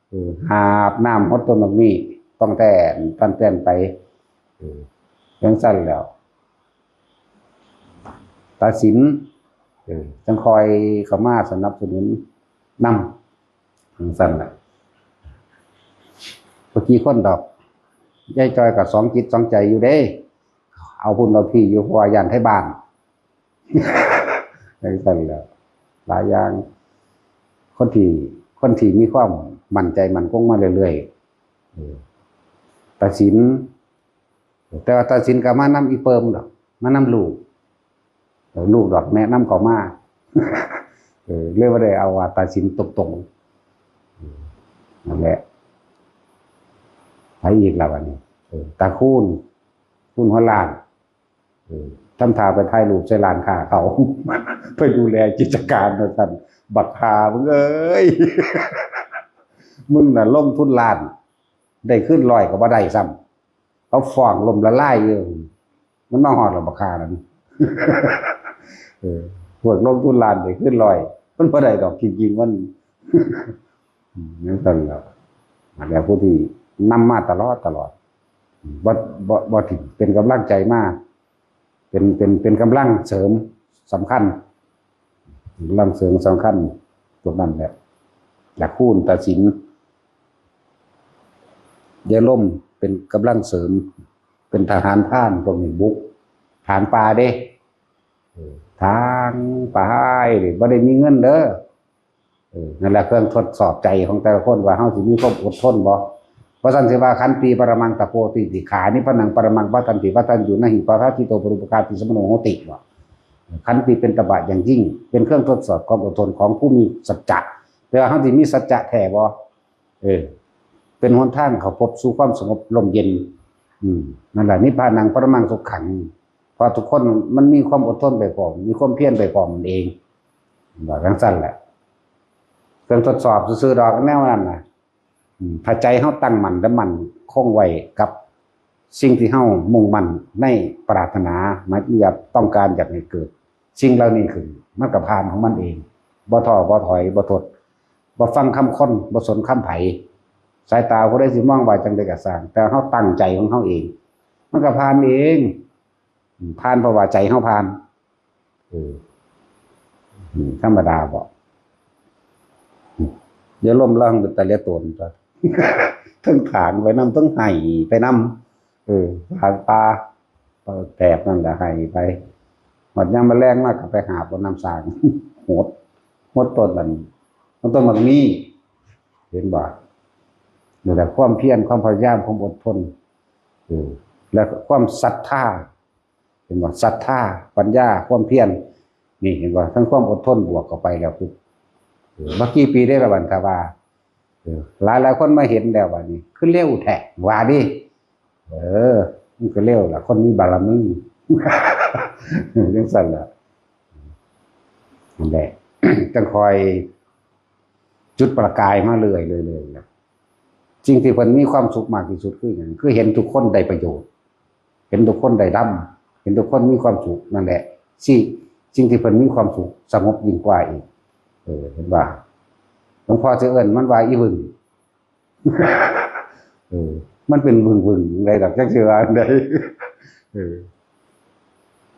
ເອີ ຫາບນ້ຳຫົດຕົ້ນໝາກມີ້ ຕ້ອງແຕ່ນ ຕ້ອງແຕ່ນໄປ. ເອີ ຈັ່ງຊັ້ນແລ້ວ ຕາສິນ ເອີ ຈັ່ງຄ່ອຍເຂົ້າມາສະໜັບສະໜູນນຳ ຈັ່ງຊັ້ນແຫຼະ. ບໍ່ກີ່ຄົນດອກ, ຍາຍຈ່ອຍກໍສອງຈິດສອງໃຈຢູ່ເດ້. ເອົາພຸ້ນເອົາພີ້ຢູ່ ເພາະວ່າຢ້ານໄທບ້ານ ຈັ່ງຊັ້ນແຫຼະ. ຫຼາຍຢ່າງ ຄົນທີ່ ຄົນທີ່ມີຄວາມໝັ້ນໃຈໝັ້ນຄົງມາເລື້ອຍໆ ເອີ ຕາສິນ ແຕ່ວ່າຕາສິນກໍມານຳອີ່ເປີມດອກ ມານຳລູກ ເອີ ລູກດອກແນະນຳເຂົ້າມາ ເອີ ເລີຍບໍ່ໄດ້ເອົາວ່າຕາສິນຕົງໆ ເອີ ນັ້ນແຫຼະ. ໃຜອີກລະບັດນີ້? ເອີ ຕາຄູນ ຄູນຫົວລ້ານ ເອີ ທຳທ່າໄປຖ່າຍຮູບໃສ່ຮ້ານຄ້າເຂົາ ໄປດູແລກິດຈະການວ່າຊັ້ນ. ບັກຫ່າມຶງເອີຍ ມຶງນະລົງທຶນລ້ານ ໄດ້ຄືນຮ້ອຍກໍບໍ່ໄດ້ຊ້ຳ ເຂົາຟ້ອງລົ້ມລະລາຍຢູ່. ມັນມາຮອດແລ້ວບັກຫ່ານັ້ນ ເອີ ພວກລົງທຶນລ້ານໄດ້ຄືນຮ້ອຍ ມັນບໍ່ໄດ້ດອກ ຈິງໆ ມັນ ອືມ ຈັ່ງຊັ້ນແຫຼະ. ແລ້ວຜູ້ທີ່ນຳມາຕະຫຼອດ ຕະຫຼອດ ບໍ່ ບໍ່ ບໍ່ຖິ້ມ ເປັນກຳລັງໃຈມາ ເປັນ ເປັນ ເປັນກຳລັງເສີມສຳຄັນ ກຳລັງເສີມສຳຄັນຕົວນັ້ນແຫຼະ. ຢາກຄູນຕາສິນ ຢາລົມເປັນກຳລັງເສີມ ເປັນທະຫານພານ ພວກນີ້ບຸກຖາງປ່າເດ້ ເອີ ຖາງປ່າເດ້ ບໍ່ໄດ້ມີເງິນເດີ. ເອີ ນັ້ນແຫຼະ ເຄື່ອງທົດສອບໃຈຂອງແຕ່ລະຄົນວ່າເຮົາຊິມີຄວາມອົດທົນບໍ່? ເພາະຊັ້ນຊິວ່າ ຂັນຕິປະລະມັງຕະໂປຕິຕິ ຂານິພະນັງປະລະມັງພັດທັນຕິ ວັດທັນຢູນະຫິ ປາທາຈິໂຕ ປະລຸປະຄາຕິ ສະມະໂນໂຫຕິ ບໍ່? ຂັນຕິເປັນຕະບະຢ່າງຍິ່ງ ເປັນເຄື່ອງທົດສອບຄວາມອົດທົນຂອງຜູ້ມີສັດຈະ ແຕ່ວ່າເຮົາຊິມີສັດຈະແທ້ບໍ່? ເອີ ເປັນຫົນທາງເຂົ້າພົບສູ່ຄວາມສະຫງົບລົມເຢັນ. ອືມ ນັ້ນແຫຼະ ນິບພານັງປະລະມັງສຸຂັງ ເພາະທຸກຄົນມັນມີຄວາມອົດທົນໄປພ້ອມ ມີຄວາມພຽນໄປພ້ອມນັ້ນເອງ ວ່າຈັ່ງຊັ້ນແຫຼະ. ເຄື່ອງທົດສອບຊື່ໆດອກແນວນັ້ນນະ. ອືມ ຖ້າໃຈເຮົາຕັ້ງໝັ້ນ ແລະ ໝັ້ນຄົງໄວ້ກັບສິ່ງທີ່ເຮົາມຸ່ງໝັ້ນໃນປາດຖະໜາ ໝາຍ ຢາກ ຕ້ອງການຢາກໃຫ້ເກີດສິ່ງເຫຼົ່ານີ້ຂຶ້ນ ມັນກໍຜ່ານຂອງມັນເອງ ບໍ່ທໍ້ບໍ່ຖອຍ ບໍ່ທົດ ບໍ່ຟັງຄຳຄົນ ບໍ່ສົນຄຳໃຜ. ສາຍຕາຜູ້ໃດຊິມອງວ່າຈັ່ງໃດກໍຊ່າງ ແຕ່ເຮົາຕັ້ງໃຈຂອງເຮົາເອງ ມັນກໍຜ່ານເອງ. ອືມ ຜ່ານເພາະວ່າໃຈເຮົາຜ່ານ. ເອີ ອືມ ທຳມະດາເບາະ. ອືມ ຢ່າລົມລະເປັນຕາເລຍໂຕນຕົວະ ເທິງຖາງໄປນຳ ເທິງໄຫ້ໄປນຳ. ເອີ ຖາງປ່າ ເປີດແຖບນັ້ນແຫຼະ ໄຫ້ໄປ. ຮອດຍາມມະແລງມາກໍໄປຫາບເອົານ້ຳສ້າງ ຫົດ ຫົດຕົ້ນນັ້ນ ຫົດຕົ້ນໝາກມີ້ ເຫັນບໍ່? ນັ້ນແຫຼະ ຄວາມພຽນ ຄວາມພະຍາຍາມ ຄວາມອົດທົນ ເອີ ແລະ ຄວາມສັດທາ ເຫັນບໍ່? ສັດທາ ປັນຍາ ຄວາມພຽນ ນີ້ ເຫັນບໍ່? ທັງຄວາມອົດທົນບວກເຂົ້າໄປແລ້ວ ເອີ ບໍ່ກີ່ປີເດ້ລະບັດ ຖ້າວ່າ ເອີ ຫຼາຍໆຄົນມາເຫັນແລ້ວບັດນີ້ ຄືເລັວແທ້ ວ່າເດ້. ເອີ ມັນກໍເລັວລະ ຄົນມີບາລະມີ ຈັ່ງຊັ້ນລະ. ນັ້ນແຫຼະ ຈັ່ງຄ່ອຍຈຸດປະກາຍມາເລື້ອຍໆ ເລື້ອຍໆ. ສິ່ງທີ່ເພິ່ນມີຄວາມສຸກມາກທີ່ສຸດຄືຫຍັງ? ຄືເຫັນທຸກຄົນໄດ້ປະໂຫຍດ ເຫັນທຸກຄົນໄດ້ດຳ ເຫັນທຸກຄົນມີຄວາມສຸກ ນັ້ນແຫຼະ ຊິ ສິ່ງທີ່ເພິ່ນມີຄວາມສຸກສະຫງົບຍິ່ງກວ່າອີກ. ເອີ ເຫັນບໍ່? ຫຼວງພໍ່ຊິເອີ້ນມັນວ່າອີຫວຶ່ງ ເອີ ມັນເປັນຫວຶ່ງໆ ຈັ່ງໃດດອກ ຈັກຊິວ່າຈັ່ງໃດ. ເອີ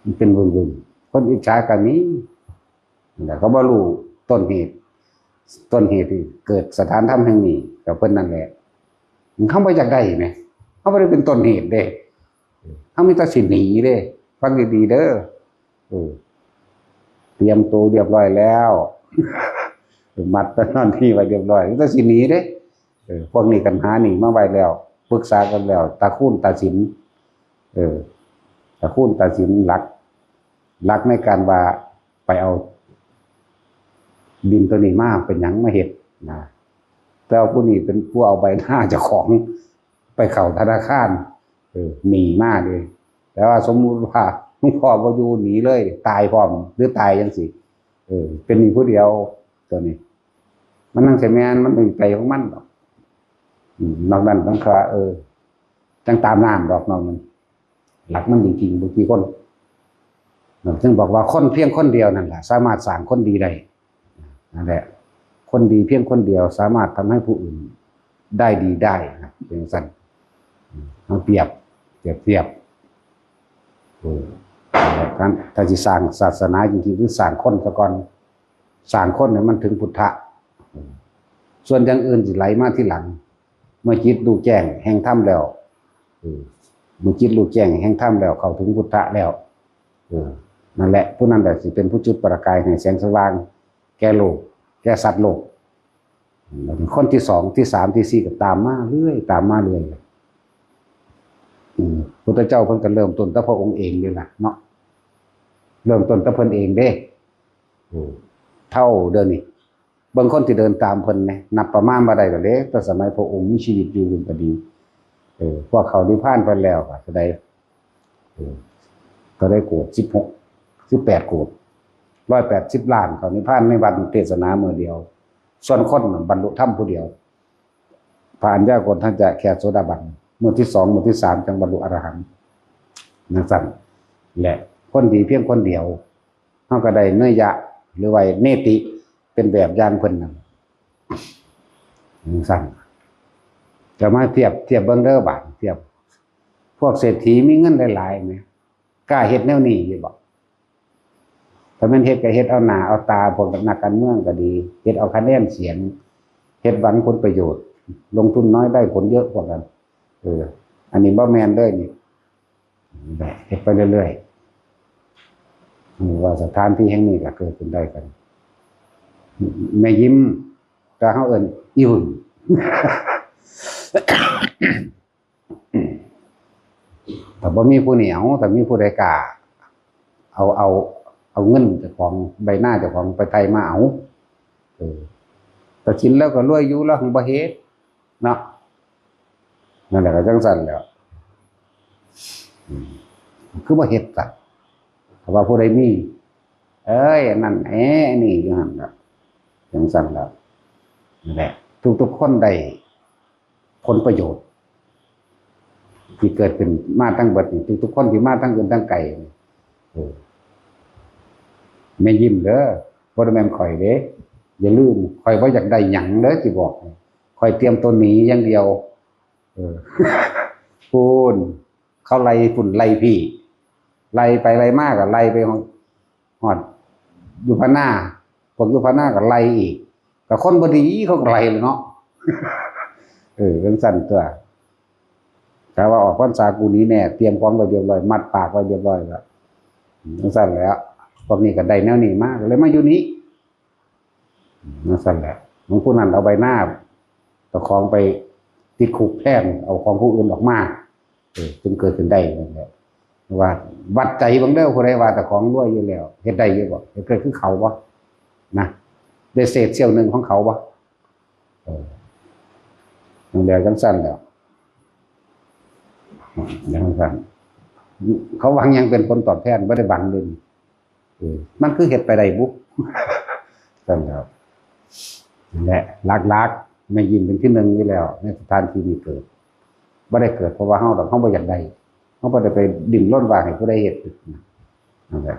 ມັນເປັນຫວຶ່ງໆ ຄົນອິດສາກໍມີ. ແລ້ວກໍບໍ່ຮູ້ຕົ້ນເຫດ ຕົ້ນເຫດທີ່ເກີດສະຖານທຳແຫ່ງນີ້ ກໍເພິ່ນນັ້ນແຫຼະ. ເຮົາບໍ່ຢາກໄດ້ແໝ ເຮົາບໍ່ໄດ້ເປັນຕົ້ນເຫດເດ້ ເຮົາມີແຕ່ຊິໜີເດ້. ຟັງດີໆເດີ ເອີ ຕຽມໂຕຮຽບຮ້ອຍແລ້ວ ມັດຕະນອນທີ່ໄວ້ຮຽບຮ້ອຍ ມີແຕ່ຊິໜີເດ້. ເອີ ພວກນີ້ກັນຫາໜີ້ມາໄວ້ແລ້ວ ປຶກສາກັນແລ້ວ ຕາຄູນຕາສິນ ເອີ ຕາຄູນຕາສິນ ຫຼັກ ຫຼັກໃນການວ່າໄປເອົາດິນໂຕນີ້ມາເປັນຫຍັງມາເຮັດນະ. ແຕ່ວ່າຜູ້ນີ້ເປັນຜູ້ເອົາໃບໜ້າເຈົ້າຂອງໄປເຂົ້າທະນາຄານ ເອີ ໜີ້ມາເດ້. ແຕ່ວ່າສົມມຸດວ່າຫຼວງພໍ່ບໍ່ຢູ່ ໜີເລີຍ ຕາຍພ້ອມ ຫຼືຕາຍຈັ່ງຊີ້ ເອີ ເປັນໜີ້ຜູ້ດຽວ ໂຕນີ້ ມັນຍັງຊິແມ່ນ ມັນໄປຂອງມັນດອກ. ອືມ ນອກນັ້ນມັນກໍ ເອີ ຈັ່ງຕາມນ້ຳດອກ ນອກນັ້ນ ຫຼັກມັນຈິງໆ ບໍ່ກ່ຽວຄົນ. ເອີ ຈຶ່ງບອກວ່າຄົນພຽງຄົນດຽວນັ້ນລະ ສາມາດສ້າງຄົນດີໄດ້. ນັ້ນແຫຼະ ຄົນດີພຽງຄົນດຽວສາມາດທຳໃຫ້ຜູ້ອື່ນໄດ້ດີໄດ້ນະ ເປັນຈັ່ງຊັ້ນ. ເຮົາປຽບ ປຽບທຽບ ເອີ ການ ຖ້າຊິສ້າງສາສະໜາຈິງໆ ຄືສ້າງຄົນສາກ່ອນ. ສ້າງຄົນໃຫ້ມັນເຖິງພຸດທະ ສ່ວນຢ່າງອື່ນຊິໄຫຼມາທີຫຼັງ. ເມື່ອຈິດຮູ້ແຈ້ງແຫ່ງທຳແລ້ວ ເອີ ເມື່ອຈິດຮູ້ແຈ້ງແຫ່ງທຳແລ້ວ ເຂົ້າເຖິງພຸດທະແລ້ວ ເອີ ນັ້ນແຫຼະ ຜູ້ນັ້ນແຫຼະຊິເປັນຜູ້ຈຸດປະກາຍໃຫ້ແສງສະຫວ່າງແກ່ໂລກ ແກ່ສັດໂລກ. ບັດນີ້ຄົນທີສອງ ທີສາມ ທີສີ່ ກໍຕາມມາເລື້ອຍ ຕາມມາເລື້ອຍ. ອືມ ພຸດທະເຈົ້າເພິ່ນກໍເລີ່ມຕົ້ນແຕ່ພະອົງເອງເດ້ລະເນາະ ເລີ່ມຕົ້ນແຕ່ເພິ່ນເອງເດ້. ໂອ້ ເທົ່າດຽວນີ້ ເບິ່ງຄົນທີ່ເດີນຕາມເພິ່ນແດ່ ນັບປະມານບໍ່ໄດ້ແລ້ວເດ້ ແຕ່ສະໄໝພະອົງມີຊີວິດຢູ່ເພິ່ນກໍດີ. ເອີ ພວກເຂົ້ານິບພານເພິ່ນແລ້ວກໍເທົ່າໃດ ເອີ ເທົ່າໃດໂກດ ສິບຫົກ ສິບແປດໂກດ ຮ້ອຍແປດສິບລ້ານ ເຂົ້ານິບພານໃນວັນເທດສະໜາມື້ດຽວ. ສ່ວນຄົນບັນລຸທຳຜູ້ດຽວ ພະອັນຍາໂກນທັນຈະແຄ່ໂສດາບັນ ມື້ທີສອງ ມື້ທີສາມ ຈັ່ງບັນລຸອະລະຫັນ ຈັ່ງຊັ້ນແຫຼະ. ຄົນດີພຽງຄົນດຽວ ເຮົາກໍໄດ້ເນຍຍະ ຫຼືວ່າເນຕິ ເປັນແບບຢ່າງເພິ່ນນັ້ນ ຈັ່ງຊັ້ນ. ຈະມາທຽບ ທຽບເບິ່ງເດີບາດ ທຽບ ພວກເສດຖີມີເງິນຫຼາຍໆແໝ ກ້າເຮັດແນວນີ້ຢູ່ບໍ່? ຖ້າແມ່ນເຮັດກໍເຮັດເອົາໜ້າເອົາຕາ ພວກນັກການເມືອງກໍດີ ເຮັດເອົາຄະແນນສຽງ ເຮັດຫວັງຜົນປະໂຫຍດ ລົງທຶນນ້ອຍໄດ້ຜົນເຍາະ ພວກນັ້ນ. ເອີ ອັນນີ້ບໍ່ແມ່ນເລີຍນີ້ ແບບເຮັດໄປເລື້ອຍໆ ວ່າສະຖານທີ່ແຫ່ງນີ້ກໍເກີດຂຶ້ນໄດ້ກັນ ແມ່ຍິ້ມ ແຕ່ເຮົາເອີ້ນອີຫວຶ່ງ. ຖ້າບໍ່ມີຜູ້ນີ້ເອົາ ຖ້າມີຜູ້ໃດກ້າເອົາ ເອົາ ເອົາເງິນເຈົ້າຂອງ ໃບນາເຈົ້າຂອງໄປໄຖ່ມາເອົາ. ເອີ ຕາສິນລາວກໍລວຍຢູ່ ລາວຫັ້ນບໍ່ເຮັດເນາະ. ນັ້ນແຫຼະ ກໍຈັ່ງຊັ້ນແຫຼະ ອືມ ຄືບໍ່ເຮັດຊະ ຖ້າວ່າຜູ້ໃດມີ ເອີຍ ອັນນັ້ນ ເອີ ອັນນີ້ຢູ່ຫັ້ນລະ ຈັ່ງຊັ້ນລະ. ນັ້ນແຫຼະ ທຸກໆຄົນໄດ້ ຜົນປະໂຫຍດທີ່ເກີດຂຶ້ນມາທັງເບິດນີ້ ທຸກໆຄົນທີ່ມາທັງອື່ນທັງໄກນີ້ ເອີ ແມ່ຍິ້ມເດີ ບໍ່ໄດ້ແມ່ນຂ້ອຍເດ້ ຢ່າລືມ ຂ້ອຍບໍ່ຢາກໄດ້ຫຍັງເດີ ຊິບອກໃຫ້ ຂ້ອຍຕຽມໂຕໜີຢ່າງດຽວ. ເອີ ພຸ້ນ ເຂົາໄລ່ພຸ້ນໄລ່ພີ້ ໄລ່ໄປໄລ່ມາກໍໄລ່ໄປຮອດ ຮອດຢູ່ພະນາ ພວກຢູ່ພະນາກໍໄລ່ອີກ ກໍຄົນບໍ່ດີເຂົາກໍໄລ່ແຫຼະເນາະ. ເອີ ຈັ່ງຊັ້ນຕົວະ ຖ້າວ່າອອກພັນສາກູນີ້ແນ່ ຕຽມຂອງໄວ້ລຽບຮ້ອຍ ມັດປາກໄວ້ລຽບຮ້ອຍແລ້ວ ຈັ່ງຊັ້ນແຫຼະ. ພວກນີ້ກໍໄດ້ແນວນີ້ມາ ກໍເລີຍມາຢູ່ນີ້ ຈັ່ງຊັ້ນແຫຼະ. ບາງຜູ້ນັ້ນເອົາໃບນາເຈົ້າຂອງໄປຕິດຄຸກແທນ ເອົາຂອງຜູ້ອື່ນອອກມາ ເອີ ຈຶ່ງເກີດຂຶ້ນໄດ້ນັ້ນແຫຼະ. ວ່າວັດໃຈເບິ່ງເດີ ຜູ້ໃດວ່າເຈົ້າຂອງລວຍຢູ່ແລ້ວ ເຮັດໄດ້ຢູ່ບໍ່? ເຮັດໄດ້ຄືເຂົາບໍ່? ນະ ໄດ້ເສດສ່ຽວໜຶ່ງຂອງເຂົາບໍ່? ເອີ ນັ້ນແຫຼະ ຈັ່ງຊັ້ນແຫຼະ ຢ່າງຊັ້ນ ເຂົາຫວັງຫຍັງເປັນຜົນຕອບແທນ? ບໍ່ໄດ້ຫວັງເດ້. ເອີ ມັນຄືເຮັດໄປໄດ້ບຸ? ຊັ້ນແຫຼະ ນັ້ນແຫຼະ ຫຼັກໆ ແມ່ຍິ້ມເປັນທີໜຶ່ງຢູ່ແລ້ວ ໃນສະຖານທີ່ນີ້ເກີດ ບໍ່ໄດ້ເກີດເພາະວ່າເຮົາດອກ ເຮົາບໍ່ຢາກໄດ້ ເຮົາບໍ່ໄດ້ໄປດີ້ນລົນວ່າໃຫ້ຜູ້ໃດເຮັດ. ນັ້ນແຫຼະ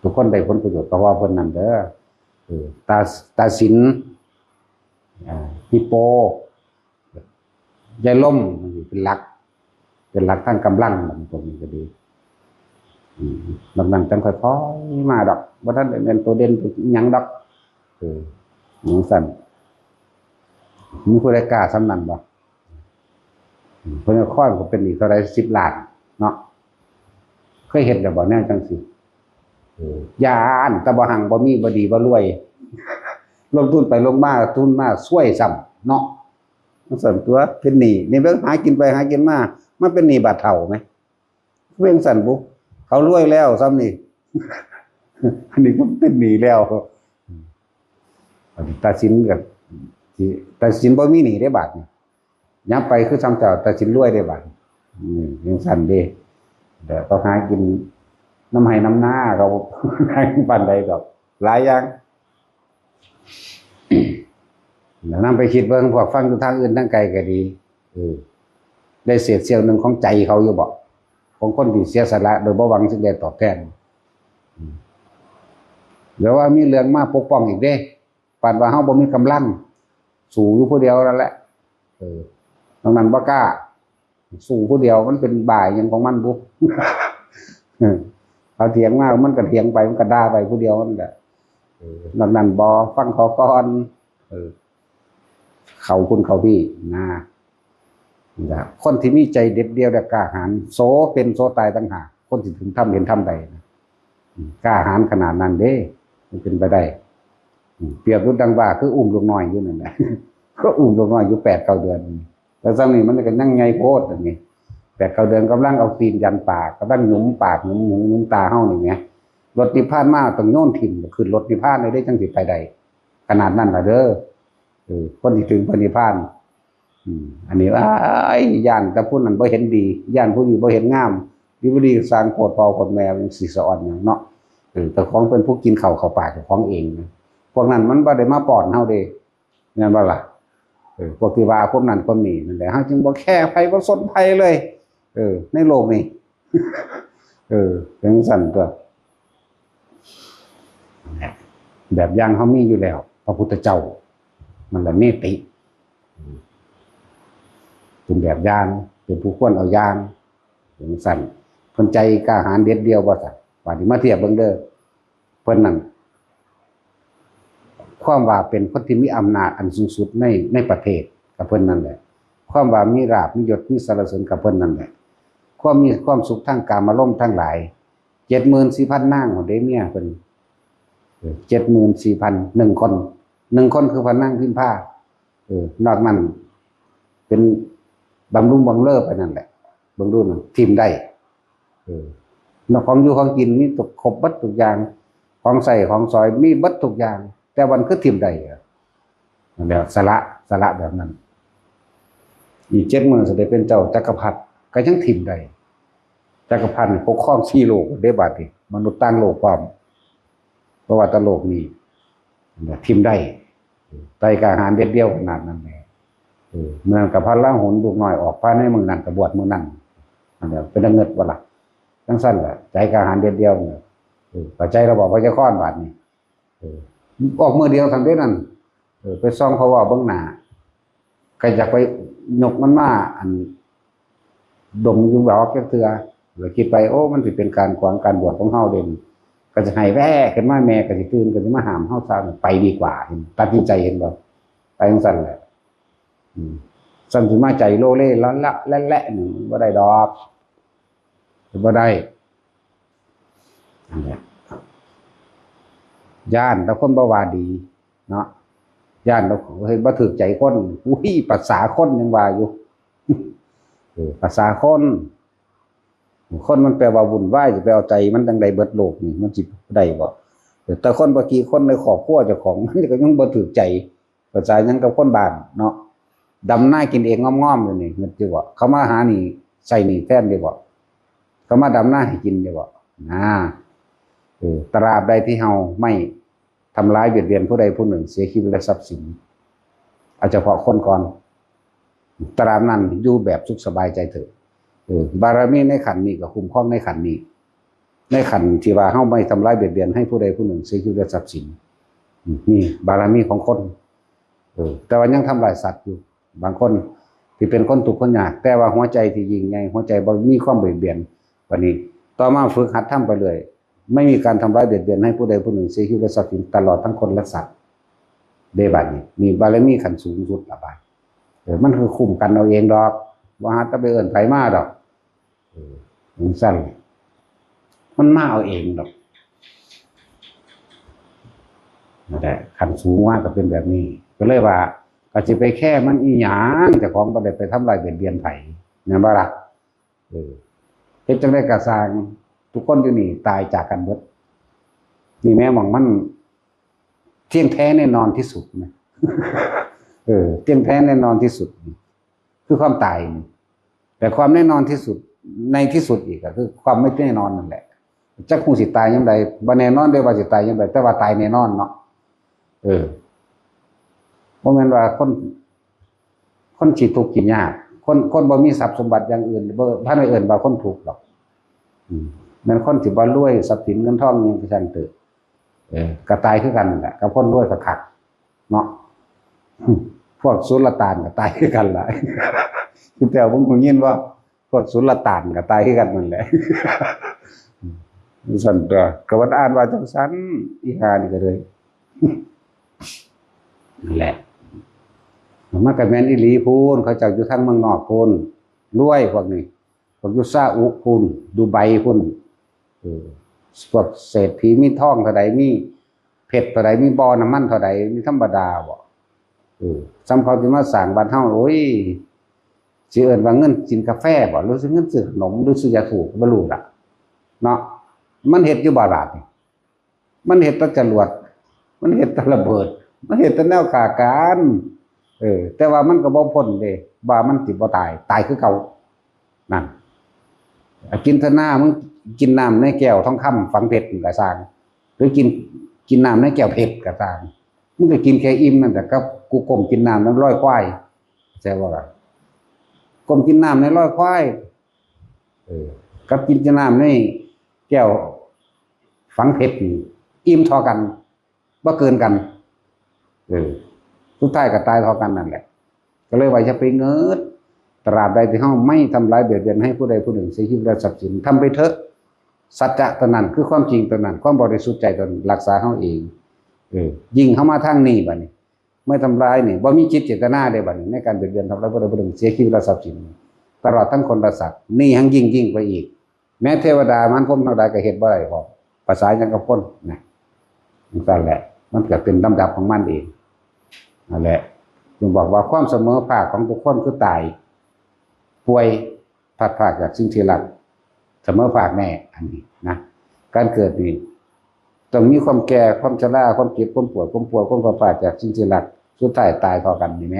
ທຸກຄົນໄດ້ຜົນປະໂຫຍດກໍເພາະເພິ່ນນັ້ນເດີ. ເອີ ຕາ ຕາສິນ ອ່າ ຮິໂປ ຢາຍລົມ ເປັນຫຼັກ ເປັນຫຼັກທາງກຳລັງ ພວກນີ້ກໍດີ. ອືມ ນອກນັ້ນຈັ່ງຄ່ອຍໆມາດອກ ບໍ່ທັນໄດ້ແມ່ນໂຕເດັ່ນໂຕຫຍັງດອກ. ເອີ ຈັ່ງຊັ້ນ ມີຜູ້ໃດກ້າສ່ຳນັ້ນບໍ່? ອືມ ເພິ່ນກໍຄອຍກໍເປັນອີກເທົ່າໃດສິບລ້ານເນາະ ເຄີຍເຮັດແລ້ວບໍ່ແນວຈັ່ງຊີ້? ເອີ ຢ້ານ ແຕ່ບໍ່ຮັ່ງ ບໍ່ມີ ບໍ່ດີ ບໍ່ລວຍ ລົງທຶນໄປລົງມາ ທຶນມາຊວຍຊ້ຳເນາະ. ຈັ່ງຊັ້ນຕົວະ ເປັນໜີ້ ນີ້ເບິ່ງ ຫາກິນໄປຫາກິນມາ ມາເປັນໜີ້ບາດເຖົ້າແໝ ເປັນຈັ່ງຊັ້ນບຸ? ເຂົາລວຍແລ້ວສ່ຳນີ້ ອັນນີ້ກໍເປັນໜີ້ແລ້ວ. ອືມ ຕາສິນກໍ ຕາສິນບໍ່ມີໜີ້ເດ້ບາດນີ້ ຫຍັບໄປຄືສ່ຳເຈົ້າ ຕາສິນລວຍເດ້ບາດນີ້. ອືມ ຈັ່ງຊັ້ນເດ້ ແລ້ວກໍຫາກິນນຳໄຮ່ນຳນາ ເຂົາ ປານໃດດອກ ຫຼາຍຢ່າງ. ແລ້ວນຳໄປຄິດເບິ່ງ ພວກຟັງຢູ່ທາງອື່ນທາງໄກກໍດີ ເອີ ໄດ້ເສດສ່ຽວໜຶ່ງຂອງໃຈເຂົາຢູ່ບໍ່? ຂອງຄົນທີ່ເສຍສະຫຼະໂດຍບໍ່ຫວັງສິ່ງໃດຕອບແທນ. ອືມ ແລ້ວວ່າມີເລື່ອງມາປົກປ້ອງອີກເດ້ ປານວ່າເຮົາບໍ່ມີກຳລັງ ສູ້ຢູ່ຜູ້ດຽວນັ້ນແຫຼະ. ເອີ ນອກນັ້ນບໍ່ກ້າ ສູ້ຜູ້ດຽວ ມັນເປັນບ້າອີ່ຫຍັງຂອງມັນບຸ? ເອີ ເຂົາຖຽງມາ ມັນກໍຖຽງໄປ ມັນກໍດ່າໄປຜູ້ດຽວນັ້ນແຫຼະ. ເອີ ນອກນັ້ນບໍ່ ຟັງເຂົາກ່ອນ. ເອີ ເຂົ້າພຸ້ນເຂົ້າພີ້ນະ. ນີ້ລະ ຄົນທີ່ມີໃຈເດັດດ່ຽວ ແລະ ກ້າຫານ ໂສເປັນໂສຕາຍຕ່າງຫາກ ຄົນທີ່ເຖິງທຳເຫັນທຳໄດ້ນະ ອືມ ກ້າຫານຂະໜາດນັ້ນເດ້ ມັນເປັນໄປໄດ້. ອືມ ປຽບຢູ່ດັ່ງວ່າ ຄືອຸ້ມລູກນ້ອຍຢູ່ນັ້ນແຫຼະ ກໍອຸ້ມລູກນ້ອຍຢູ່ແປດເກົ້າເດືອນ ແລ້ວຊ່ຳນີ້ມັນກໍຍັງໃຫຍ່ໂພດ ອັນນີ້ ແປດເກົ້າເດືອນ ກຳລັງເອົາຕີນຢັນປາກ ກຳລັງຫຍຸມປາກ ຫຍຸມຫູ ຫຍຸມຕາເຮົານີ້ແໝ ລົດນິບພານມາຕ້ອງໂຍນຖິ້ມ ຂຶ້ນລົດນິບພານເລີຍເດ້ ຈັ່ງຊິໄປໄດ້ ຂະໜາດນັ້ນລະເດີ. ເອີ ຄົນທີ່ເຖິງພະນິບພານ ອືມ ອັນນີ້ ອ້າຍ ຢ້ານແຕ່ຜູ້ນັ້ນບໍ່ເຫັນດີ ຢ້ານຜູ້ນີ້ບໍ່ເຫັນງາມ ດີບໍ່ດີສ້າງໂພດພໍ່ໂພດແມ່ ມັນຊິສະອອນຫຍັງເນາະ. ເອີ ເຈົ້າຂອງເປັນຜູ້ກິນເຂົ້າເຂົ້າປາກເຈົ້າຂອງເອງນະ ພວກນັ້ນມັນບໍ່ໄດ້ມາປ້ອນເຮົາເດ້ ແມ່ນບໍ່ລະ? ເອີ ພວກທີ່ວ່າຄວາມນັ້ນຄວາມນີ້ນັ້ນແຫຼະ ເຮົາຈຶ່ງບໍ່ແຄໃຜ ບໍ່ສົນໃຜເລີຍ ເອີ ໃນໂລກນີ້ ເອີ ເປັນຈັ່ງຊັ້ນຕົວະ. ແບບຢ່າງເຮົາມີຢູ່ແລ້ວ ພະພຸດທະເຈົ້າ ນັ້ນແຫຼະເນຕິ ເປັນແບບຢ່າງ ເປັນຜູ້ຄວນເອົາຢ່າງ ເປັນຈັ່ງຊັ້ນ ເພິ່ນໃຈກ້າຫານເດັດດ່ຽວບໍ່ຊັ້ນ? ບາດນີ້ມາທຽບເບິ່ງເດີ ເພິ່ນນັ້ນ ຄວາມວ່າເປັນຄົນທີ່ມີອຳນາດອັນສູງສຸດໃນ ໃນປະເທດ ກະເພິ່ນນັ້ນແຫຼະ ຄວາມວ່າມີລາບ ມີຍົດ ມີສັນລະເສີນ ກະເພິ່ນນັ້ນແຫຼະ ຄວາມມີຄວາມສຸກທາງກາມາລົມທັງຫຼາຍ ເຈັດໝື່ນສີ່ພັນນາງພຸ້ນເດ້ເມຍເພິ່ນ ເອີ ເຈັດໝື່ນສີ່ພັນ ໜຶ່ງຄົນ ໜຶ່ງຄົນຄືພະນາງພິມພາ ເອີ ນອກນັ້ນເປັນບຳລຸງບັງເລີໄປນັ້ນແຫຼະ ເບິ່ງດູນັ້ນ ຖິ້ມໄດ້ ເອີ ຂອງຢູ່ຂອງກິນມີຄົບເບິດທຸກຢ່າງ ຂອງໃຊ້ຂອງສອຍມີເບິດທຸກຢ່າງ ແຕ່ວ່າຄືຖິ້ມໄດ້ ນັ້ນແຫຼະ ສະຫຼະ ສະຫຼະແບບນັ້ນ ອີກເຈັດມື້ຊິໄດ້ເປັນເຈົ້າຈັກກະພັດ ກໍຍັງຖິ້ມໄດ້ ຈັກກະພັດນີ້ປົກຄອງສີ່ໂລກເດ້ບາດນີ້ ມະນຸດຕ່າງໂລກພ້ອມ ບໍ່ວ່າແຕ່ໂລກນີ້ ຖິ້ມໄດ້ ໃຈກ້າຫານເດັດດ່ຽວຂະໜາດນັ້ນແຫຼະ ເອີ ມື້ນັ້ນກໍພະລາຫຸນລູກນ້ອຍອອກພາຍໃນມື້ນັ້ນ ກໍບວດມື້ນັ້ນ ອັນນີ້ເປັນຕາເງິດບໍ່ລະ? ຈັ່ງຊັ້ນແຫຼະ ໃຈກ້າຫານເດັດດ່ຽວ ເອີ ເຂົ້າໃຈລະບໍ່ ໄວຍາຄອນບາດນີ້? ເອີ ອອກມື້ດຽວຊັ້ນເດ້ນັ້ນ ເອີ ໄປສ່ອງເຂົາເວົ້າເບິ່ງໜ້າ ກໍຢາກໄປຍົກມັນມາ ອັນ ດົມຢູ່ດອກຈັກເທື່ອ ແລ້ວຄິດໄປ ໂອ້ ມັນຊິເປັນການຂວາງການບວດຂອງເຮົາເດ້ ກໍຊິໃຫ້ແວ່ຂຶ້ນມາ ແມ່ກໍຊິຕື່ນ ກໍຊິມາຫ້າມເຮົາຊະ ໄປດີກວ່າ ຕັດສິນໃຈ ເຫັນບໍ່ ໄປຈັ່ງຊັ້ນແຫຼະ ອືມ ຊັ້ນຊິມາໃຈໂລເລລະລະແລະແລະນີ້ ມັນບໍ່ໄດ້ດອກ ເຮັດບໍ່ໄດ້ ນັ້ນແຫຼະ ຢ້ານແຕ່ຄົນບໍ່ວ່າດີເນາະ ຢ້ານແຕ່ເຮັດບໍ່ຖືກໃຈຄົນ ອຸ້ຍ ພາສາຄົນຍັງວ່າຢູ່ ເອີ ພາສາຄົນ ຄົນມັນແປວ່າວຸ່ນວາຍ ຊິໄປເອົາໃຈມັນຈັ່ງໃດ ເບິດໂລກນີ້ ມັນຊິໄດ້ບໍ່? ເອີ ແຕ່ຄົນບໍ່ກີ່ຄົນໃນຄອບຄົວເຈົ້າຂອງ ມັນກໍຍັງບໍ່ຖືກໃຈ ພາສາຫຍັງກັບຄົນບ້ານເນາະ ດຳນາກິນເອງງອມໆຢູ່ນີ້ ເງິດຢູ່ບໍ່? ເຂົາມາຫາໜີ້ໃຊ້ໜີ້ແທນຢູ່ບໍ່? ເຂົາມາດຳນາໃຫ້ກິນຢູ່ບໍ່? ນາ ເອີ ຕະລາບໃດທີ່ເຮົາໄມ່ທຳລາຍບຽດບຽນຜູ້ໃດຜູ້ໜຶ່ງເສຍຊີວິດ ແລະ ຊັບສິນ ເອົາສະເພາະຄົນກ່ອນ ຕະລາບນັ້ນຢູ່ແບບສຸກສະບາຍໃຈເທີ້ ເອີ ບາລະມີໃນຂັ້ນນີ້ກໍຄຸ້ມຄອງໃນຂັ້ນນີ້ ໃນຂັ້ນທີ່ວ່າເຮົາໄມ່ທຳລາຍບຽດບຽນໃຫ້ຜູ້ໃດຜູ້ໜຶ່ງເສຍຊີວິດ ແລະ ຊັບສິນ ນີ້ບາລະມີຂອງຄົນ ເອີ ແຕ່ວ່າຍັງທຳລາຍສັດຢູ່ ບາງຄົນທີ່ເປັນຄົນທຸກຄົນຍາກ ແຕ່ວ່າຫົວໃຈທີ່ຍິ່ງໃຫຍ່ ຫົວໃຈບໍ່ມີຄວາມບຽດບຽນ ບາດນີ້ຕໍ່ມາຝຶກຫັດທຳໄປເລື້ອຍ ໄມ່ມີການທຳລາຍບຽດບຽນໃຫ້ຜູ້ໃດຜູ້ໜຶ່ງເສຍຊີວິດ ແລະ ຊັບສິນ ຕະຫຼອດທັງຄົນ ແລະ ສັດ ເດ້ບາດນີ້ ນີ້ບາລະມີຂັ້ນສູງສຸດລະບາດ ເອີ ມັນຄືຄຸ້ມກັນເອົາເອງດອກ ບໍ່ຫາແຕ່ໄປເອີ້ນໃຜມາດອກ ເອີ ຈັ່ງຊັ້ນ ມັນມາເອົາເອງດອກ ນັ້ນແຫຼະ ຂັ້ນສູງມາກໍເປັນແບບນີ້ ກໍເລີຍວ່າ ກໍຊິໄປແຄມັນອີຫຍັງ ເຈົ້າຂອງບໍ່ໄດ້ໄປທຳລາຍບຽດບຽນໃຜ ແມ່ນບໍ່ລະ? ເອີ ເຮັດຈັ່ງໃດກໍຊ່າງ ທຸກຄົນຢູ່ນີ້ຕາຍຈາກກັນເບິດ ນີ້ແມ່ນໝ່ອງມັນທ່ຽງແທ້ແນ່ນອນທີ່ສຸດນະ ເອີ ທ່ຽງແທ້ແນ່ນອນທີ່ສຸດ ຄືຄວາມຕາຍນີ້ ແຕ່ຄວາມແນ່ນອນທີ່ສຸດ ໃນທີ່ສຸດອີກກໍຄືຄວາມໄມ່ແນ່ນອນນັ້ນແຫຼະ ຈັກຮູ້ຊິຕາຍຍາມໃດ ບໍ່ແນ່ນອນເດ້ວ່າຊິຕາຍຍາມໃດ ແຕ່ວ່າຕາຍແນ່ນອນເນາະ ເອີ ບໍ່ແມ່ນວ່າຄົນ ຄົນຂີ້ທຸກຂີ້ຍາກ ຄົນ ຄົນບໍ່ມີຊັບສົມບັດຢ່າງອື່ນ ບໍ່ ບໍ່ໄດ້ເອີ້ນວ່າຄົນທຸກດອກ ອືມ ແມ່ນຄົນທີ່ບໍ່ລວຍ ຊັບສິນເງິນທອງຫຍັງກໍຊ່າງເຕີ ເອີ ກໍຕາຍຄືກັນນັ້ນແຫຼະ ກັບຄົນລວຍຄັກໆ ເນາະ ພວກສຸລະຕານກໍຕາຍຄືກັນລະ ແຕ່ເບິ່ງ ຮູ້ຍິນບໍ່? ພວກສຸລະຕານກໍຕາຍຄືກັນນັ້ນແຫຼະ ຊັ້ນຕົວະ ກໍມັນອ່ານວ່າຈັ່ງຊັ້ນ ອີຫ່ານີ້ກໍເລີຍ ນັ້ນແຫຼະ ມັນກໍແມ່ນອີ່ຫຼີພຸ້ນ ເຂົາເຈົ້າຢູ່ທາງເມືອງນອກພຸ້ນ ລວຍພວກນີ້ ພວກຢູ່ຊາອຸພຸ້ນ ດູໄບພຸ້ນ ເອີ ພວກເສດຖີມີທອງເທົ່າໃດ ມີເພັດເທົ່າໃດ ມີບໍ່ນ້ຳມັນເທົ່າໃດ ມີທຳມະດາບໍ? ເອີ ສ່ຳເຂົາຊິມາສ້າງບ້ານເຮົາ ໂອ້ຍ ຊິເອີ້ນວ່າເງິນກິນກາແຟບໍ ຫຼືຊິເງິນຊື້ຂະໜົມ ຫຼືຊື້ຢາສູບ ກໍບໍ່ຮູ້ລະເນາະ. ມັນເຮັດຢູ່ບໍບາດນີ້? ມັນເຮັດແຕ່ຈະຫຼວດ ມັນເຮັດແຕ່ລະເບີດ ມັນເຮັດແຕ່ແນວຂ້າກັນ ເອີ ແຕ່ວ່າມັນກໍບໍ່ພົ້ນເດ້ ວ່າມັນຊິບໍ່ຕາຍ ຕາຍຄືເກົ່າ. ນັ້ນ ອາ ກິນຊະນາ ມຶງກິນນ້ຳໃນແກ້ວທອງຄຳຝັງເພັດມັນກໍຊ່າງ ຫຼືກິນ ກິນນ້ຳໃນແກ້ວເພັດກໍຊ່າງ ມຶງກໍກິນແຄ່ອີ່ມນັ້ນແຫຼະ ກັບກູກົ້ມກິນນ້ຳໃນລອຍຄວາຍ ເຂົ້າໃຈບໍ່ລະ? ກົ້ມກິນນ້ຳໃນລອຍຄວາຍ ເອີ ກັບກິນນ້ຳໃນແກ້ວຝັງເພັດນີ້ ອີ່ມທໍ່ກັນ ບໍ່ເກີນກັນ ເອີ ສຸດທ້າຍກໍຕາຍທໍ່ກັນນັ້ນແຫຼະ. ກໍເລີຍວ່າຢ່າໄປເງິດ ຕະລາບໃດທີ່ເຮົາໄມ່ທຳລາຍບຽດບຽນໃຫ້ຜູ້ໃດຜູ້ໜຶ່ງເສຍຊີວິດ ແລະ ຊັບສິນ ທຳໄປເຖາະ. ສັດຈະຕົວນັ້ນຄືຄວາມຈິງຕົວນັ້ນ ຄວາມບໍລິສຸດໃຈຕົວນັ້ນ ຮັກສາເຮົາເອງ. ເອີ ຍິ່ງເຮົາມາທາງນີ້ບາດນີ້ ເມື່ອທຳລາຍນີ້ ບໍ່ມີຈິດເຈດຕະນາເດ້ບາດນີ້ ໃນການບຽດບຽນທຳລາຍຜູ້ໃດຜູ້ໜຶ່ງເສຍຊີວິດ ແລະ ຊັບສິນ ຕະຫຼອດທັງຄົນ ແລະ ສັດ ນີ້ແຮ່ງຍິ່ງ ຍິ່ງໄປອີກ. ແມ້ເທວະດາມານພົມທັງຫຼາຍກໍເຮັດບໍ່ໄດ້ ເພາະພາສາຫຍັງກັບຄົນນະ ຈັ່ງຊັ້ນແຫຼະ ມັນກໍເປັນລຳດັບຂອງມັນເອງ. ນັ້ນແຫຼະ ຈຶ່ງບອກວ່າຄວາມສະເໝີພາກຂອງທຸກຄົນຄືຕາຍ ປ່ວຍ ພັດພາກຈາກສິ່ງທີ່ຮັກ ສະເໝີພາກແນ່ ອັນນີ້ນະ. ການເກີດນີ້ຕ້ອງມີຄວາມແກ່ ຄວາມຊະລາ ຄວາມເຈັບ ຄວາມປວດ ຄວາມປ່ວຍ ຄວາມພັດພາກຈາກສິ່ງທີ່ຮັກ ສຸດທ້າຍຕາຍທໍ່ກັນນີ້ແໝ.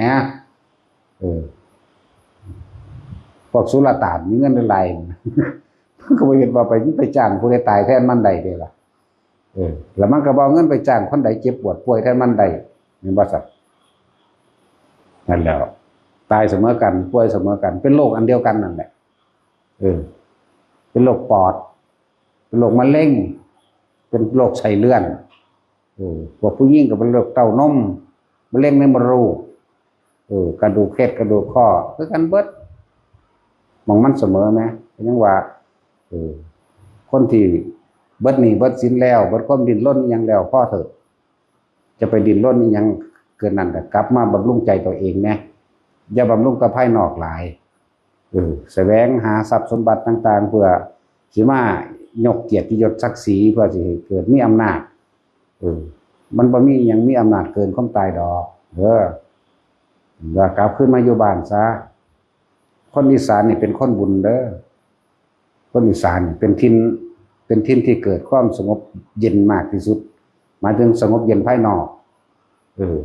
ເອີ ພວກສຸລະຕານມີເງິນຫຼາຍໆ ມັນກໍບໍ່ເຫັນວ່າໄປ ໄປຈ້າງຜູ້ໃດຕາຍແທນມັນໄດ້ເດ້ລະ. ເອີ ແລ້ວມັນກໍບໍ່ເອົາເງິນໄປຈ້າງຄົນໃດເຈັບປວດປ່ວຍແທນມັນໄດ້ ແມ່ນບໍ່ຊັ້ນ? ນັ້ນແຫຼະ ຕາຍສະເໝີກັນ ປ່ວຍສະເໝີກັນ ເປັນໂລກອັນດຽວກັນນັ້ນແຫຼະ. ເອີ ເປັນໂລກປອດ ເປັນໂລກມະເຮັງ ເປັນໂລກໄສ້ເລື່ອນ. ເອີ ພວກຜູ້ຍິງກໍເປັນໂລກເຕົ້ານົມ ມະເຮັງໃນມົດລູກ. ເອີ ກະດູກເຮັດກະດູກຂໍ້ຄືກັນເບິດ ໝ່ອງມັນສະເໝີແມ. ກໍຍັງວ່າ ເອີ ຄົນທີ່ເບິດໜີ້ເບິດສິນແລ້ວ ເບິດຄວາມດີ້ນລົນອີ່ຫຍັງແລ້ວ ພໍເຖາະ ຈະໄປດີ້ນລົນອີ່ຫຍັງເກີນນັ້ນ ກໍກັບມາບຳລຸງໃຈຕົວເອງແດ່ ຢ່າບຳລຸງແຕ່ພາຍນອກຫຼາຍ. ເອີ ສະແຫວງຫາຊັບສົມບັດຕ່າງໆ ເພື່ອຊິມາຍົກກຽດຕິຍົດສັກສີ ເພື່ອຊິໃຫ້ເກີດມີອຳນາດ. ເອີ ມັນບໍ່ມີອີ່ຫຍັງມີອຳນາດເກີນຄວາມຕາຍດອກເດີ. ວ່າກັບຄືນມາຢູ່ບ້ານຊະ. ຄົນອີສານນີ້ເປັນຄົນບຸນເດີ. ຄົນອີສານເປັນຖິ່ນ ເປັນຖິ່ນທີ່ເກີດຄວາມສະຫງົບເຢັນມາກທີ່ສຸດ ໝາຍເຖິງສະຫງົບເຢັນພາຍນອກ. ເອີ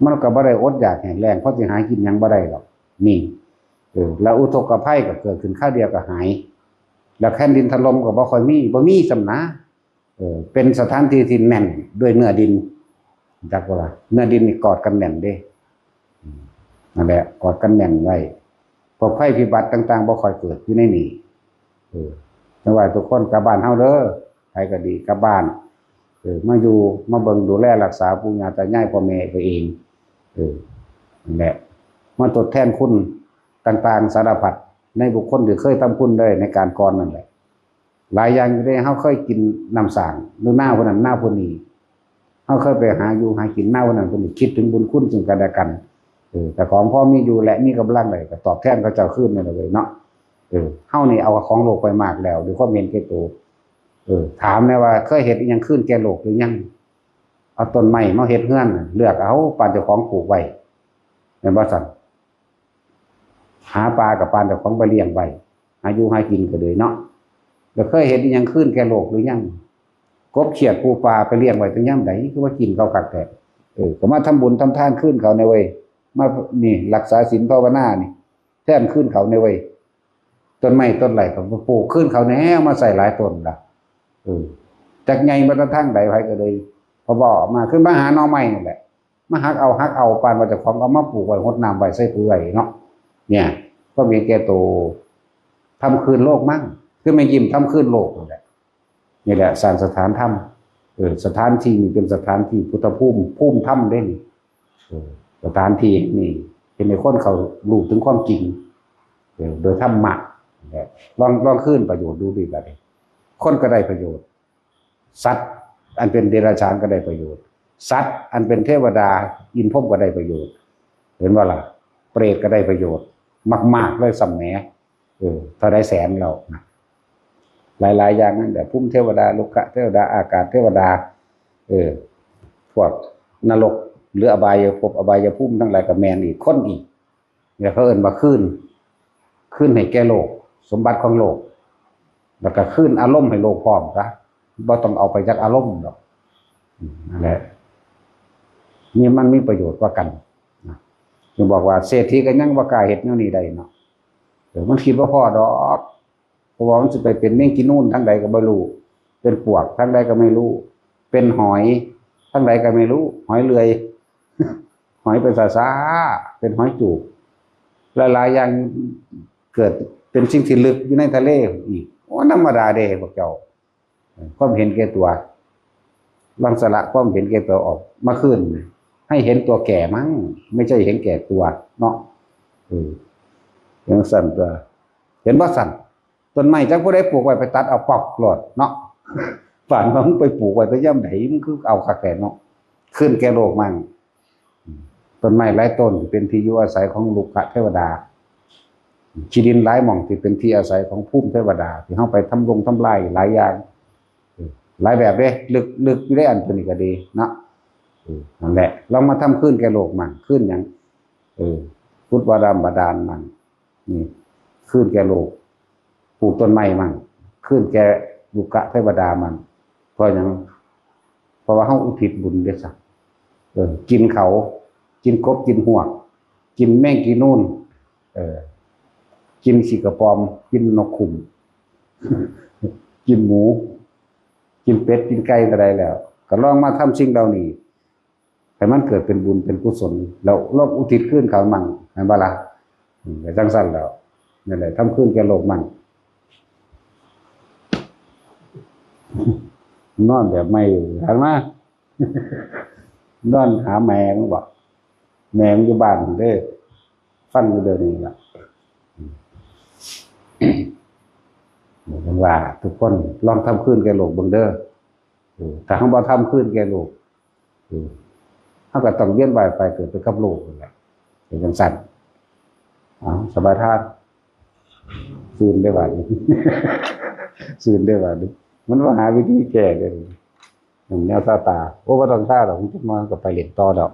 ມັນກໍບໍ່ໄດ້ອົດຢາກແຫ້ງແລ້ງ ເພາະຊິຫາກິນຫຍັງບໍ່ໄດ້ດອກນີ້. ເອີ ແລ້ວອຸທົກກະໄພກໍເກີດຂຶ້ນຄາວດຽວກໍຫາຍ ແລ້ວແຜ່ນດິນຖະຫຼົ່ມກໍບໍ່ຄ່ອຍມີ ບໍ່ມີຊ້ຳນາ. ເອີ ເປັນສະຖານທີ່ທີ່ແໜ້ນດ້ວຍເນື້ອດິນ ຮູ້ຈັກບໍ່ລະ? ເນື້ອດິນນີ້ກອດກັນແໜ້ນເດ້. ອືມ ນັ້ນແຫຼະ ກອດກັນແໜ້ນໄວ້ ພວກໄພພິບັດຕ່າງໆບໍ່ຄ່ອຍເກີດຢູ່ໃນນີ້. ເອີ ຈັ່ງວ່າທຸກຄົນກັບບ້ານເຮົາເດີ ໃຜກໍດີກັບບ້ານ ເອີ ມາຢູ່ມາເບິ່ງດູແລຮັກສາປູ່ຍ່າຕາຍາຍພໍ່ແມ່ຕົວເອງ. ເອີ ນັ້ນແຫຼະ ມາທົດແທນຄຸນຕ່າງໆສາລະພັດໃນບຸກຄົນທີ່ເຄີຍທຳຄຸນໄດ້ໃນການກ່ອນນັ້ນແຫຼະ. ຫຼາຍຢ່າງຢູ່ເດ້ ເຮົາເຄີຍກິນນ້ຳສ້າງ ຢູ່ນາຜູ້ນັ້ນນາຜູ້ນີ້ ເຮົາເຄີຍໄປຫາຢູ່ຫາກິນນາຜູ້ນັ້ນຜູ້ນີ້ ຄິດເຖິງບຸນຄຸນຊຶ່ງກັນແລະກັນ. ເອີ ເຈົ້າຂອງພໍມີຢູ່ ແລະ ມີກຳລັງໄດ້ ກໍຕອບແທນເຂົາເຈົ້າຄືນນັ້ນລະເວີຍເນາະ. ເອີ ເຮົານີ້ເອົາຂອງໂລກໄປມາກແລ້ວ ດ້ວຍຄວາມເຫັນແກ່ໂຕ. ເອີ ຖາມແດ່ວ່າເຄີຍເຮັດອີ່ຫຍັງຄືນແກ່ໂລກຫຼືຍັງ? ເອົາຕົ້ນໄມ້ມາເຮັດເຮືອນ ເລືອກເອົາປານເຈົ້າຂອງປູກໄວ້ ແມ່ນບໍ່ຊັ້ນ? ຫາປາກໍປານເຈົ້າຂອງໄປລ້ຽງໄວ້ ຫາຢູ່ຫາກິນກໍເລີຍເນາະ. ແລ້ວເຄີຍເຮັດອີ່ຫຍັງຄືນແກ່ໂລກຫຼືຍັງ? ກົບຂຽດປູປາໄປລ້ຽງໄວ້ແຕ່ຍາມໃດ ຄືວ່າກິນເຂົາຄັກແທ້? ເອີ ກໍມາທຳບຸນທຳທານຄືນເຂົາແດ່ເວີຍ ມານີ້ ຮັກສາສິນພາວະນານີ້ ແທນຄືນເຂົາແດ່ເວີຍ. ຕົ້ນໄມ້ຕົ້ນໄຫຼກໍປູກຄືນເຂົາແດ່ ເອົາມາໃຊ້ຫຼາຍຕົ້ນລະ. ເອີ ຈັກໃຫຍ່ມາແຕ່ທາງໃດ ໃຜກໍເລີຍ ພໍເວົ້າອອກມາ ຄືມາຫາໜໍ່ໄມ້ນັ້ນແຫຼະ. ມາຫັກເອົາ ຫັກເອົາ ປານວ່າເຈົ້າຂອງເອົາມາປູກໄວ້ ຫົດນ້ຳໄວ້ ໃສ່ປຸ໋ຍໄວ້ເນາະ. ເນຍ ຄວາມເຫັນແກ່ໂຕ ທຳຄືນໂລກມັນ ຄືແມ່ຍິ້ມທຳຄືນໂລກນັ້ນແຫຼະ. ນີ້ແຫຼະ ສ້າງສະຖານທຳ ເອີ ສະຖານທີ່ນີ້ເປັນສະຖານທີ່ພຸດທະພູມ ພູມທຳເດ້ນີ້. ເອີ ສະຖານທີ່ນີ້ເຮັດໃຫ້ຄົນເຂົາຮູ້ເຖິງຄວາມຈິງ ເອີ ໂດຍທຳມະ. ລອງ ລອງຄືນປະໂຫຍດດູຕິ ບາດນີ້ ຄົນກໍໄດ້ປະໂຫຍດ ສັດອັນເປັນເດຍລະສານກໍໄດ້ປະໂຫຍດ ສັດອັນເປັນເທວະດາອິນພົມກໍໄດ້ປະໂຫຍດ. ເຫັນບໍ່ລະ? ເປຣດກໍໄດ້ປະໂຫຍດມາກໆເລີຍຊ້ຳແໝ. ເອີ ເທົ່າໃດແສນແລ້ວນະ ຫຼາຍໆຢ່າງນັ້ນແຫຼະ ພູມເທວະດາ ລຸກຂະເທວະດາ ອາກາດເທວະດາ ເອີ ພວກນະລົກ ຫຼື ອະບາຍຍະພົບ ອະບາຍຍະພູມທັງຫຼາຍກໍແມ່ນອີກ ຄົນອີກ ແລ້ວເຂົາເອີ້ນວ່າຄືນ ຄືນໃຫ້ແກ່ໂລກ ສົມບັດຂອງໂລກ ແລ້ວກໍຄືນອາລົມໃຫ້ໂລກພ້ອມຊະ ບໍ່ຕ້ອງເອົາໄປຈັກອາລົມດອກ. ອືມ ນັ້ນແຫຼະ ນີ້ມັນມີປະໂຫຍດກວ່າກັນນະ ຈຶ່ງບອກວ່າເສດຖີກໍຍັງບໍ່ກ້າເຮັດແນວນີ້ໄດ້ເນາະ. ເອີ ມັນຄິດບໍ່ພໍດອກ ເພາະວ່າມັນຊິໄປເປັນແມງກີນູນທາງໃດກໍບໍ່ຮູ້ ເປັນປວກທາງໃດກໍໄມ່ຮູ້ ເປັນຫອຍທາງໃດກໍໄມ່ຮູ້ ຫອຍເລື່ອຍ ຫອຍໄປຊ້າໆ ເປັນຫອຍຈູບ ຫຼາຍໆຢ່າງ ເກີດເປັນສິ່ງທີ່ລຶກຢູ່ໃນທະເລອີກ. ໂອ້ ທຳມະດາເດ້ພວກເຈົ້າ ຄວາມເຫັນແກ່ຕົວ ລັງສະລະຄວາມເຫັນແກ່ຕົວອອກມາຄືນ ໃຫ້ເຫັນຕົວແກ່ມັນ ໄມ່ໃຊ່ເຫັນແກ່ຕົວເນາະ. ເອີ ຈັ່ງຊັ້ນຕົວະ ເຫັນບໍ່ຊັ້ນ? ຕົ້ນໄມ້ຈັກຜູ້ໃດປູກໄວ້ ໄປຕັດເອົາປອບໂລດເນາະ. ປານວ່າມຶງໄປປູກໄວ້ແຕ່ຍາມໃດ ມຶງຄືເອົາຄັກແທ້ເນາະ. ຄືນແກ່ໂລກມັນ ຕົ້ນໄມ້ຫຼາຍຕົ້ນທີ່ເປັນທີ່ຢູ່ອາໄສຂອງລຸກຂະເທວະດາ ທີ່ດິນຫຼາຍໝ່ອງທີ່ເປັນທີ່ອາໄສຂອງພູມເທວະດາ ທີ່ເຮົາໄປທຳລົງທຳລາຍຫຼາຍຢ່າງ ເອີ ຫຼາຍແບບເດ້ ລຶກ ລຶກຢູ່ເດ້ ອັນຕົວນີ້ກໍດີເນາະ. ເອີ ນັ້ນແຫຼະ ລອງມາທຳຄືນແກ່ໂລກມັນ ຄືນຫຍັງ? ເອີ ຂຸດບໍ່ດຳບາດານມັນ ນີ້ ຄືນແກ່ໂລກ ປູກຕົ້ນໄມ້ມັນ ຄືນແກ່ລຸກຂະເທວະດາມັນ. ເພາະຫຍັງ? ເພາະວ່າເຮົາອຸທິດບຸນເດ້ຊະ. ເອີ ກິນເຂົາ ກິນກົບ ກິນຮວກ ກິນແມງກີນູນ ເອີ ກິນຂີ້ກະປອມ ກິນນົກຂຸ້ມ ກິນໝູ ກິນເປັດ ກິນໄກ່ກໍໄດ້ແລ້ວ ກໍລອງມາທຳສິ່ງເຫຼົ່ານີ້ ໃຫ້ມັນເກີດເປັນບຸນເປັນກຸສົນ ແລ້ວລອງອຸທິດຄືນເຂົາມັນ ແມ່ນບໍ່ລະ? ອືມ ກໍຈັ່ງຊັ້ນແຫຼ້ວ ນັ້ນແຫຼະ ທຳຄືນແກ່ໂລກມັນ. ນອນແບບໃໝ່ ຫັນມາ ນອນຫາແມ່ມຶງບໍ? ແມ່ມຶງຢູ່ບ້ານເດ້ ຟັງຢູ່ດຽວນີ້ລະ. ເອີ ເພິ່ນວ່າທຸກຄົນລອງທຳຄືນແກ່ໂລກເບິ່ງເດີ. ເອີ ຖ້າເຮົາບໍ່ທຳຄືນແກ່ໂລກ ເອີ ເຮົາກໍຕ້ອງວຽນວ່າຍຕາຍເກີດໄປກັບໂລກນັ້ນແຫຼະ ເປັນຈັ່ງຊັ້ນ. ເອົາ ສະບາຍທານ ຊື່ນເດ້ບາດນີ້ ຊື່ນເດ້ບາດນີ້ ມັນບໍ່ຫາວິທີແກ້ເດ້ ແນວຊາຕາ. ໂອ້ ບໍ່ຕ້ອງຊາດອກ ຈັກໜ່ອຍກໍໄປຫຼິ້ນຕໍ່ດອກ.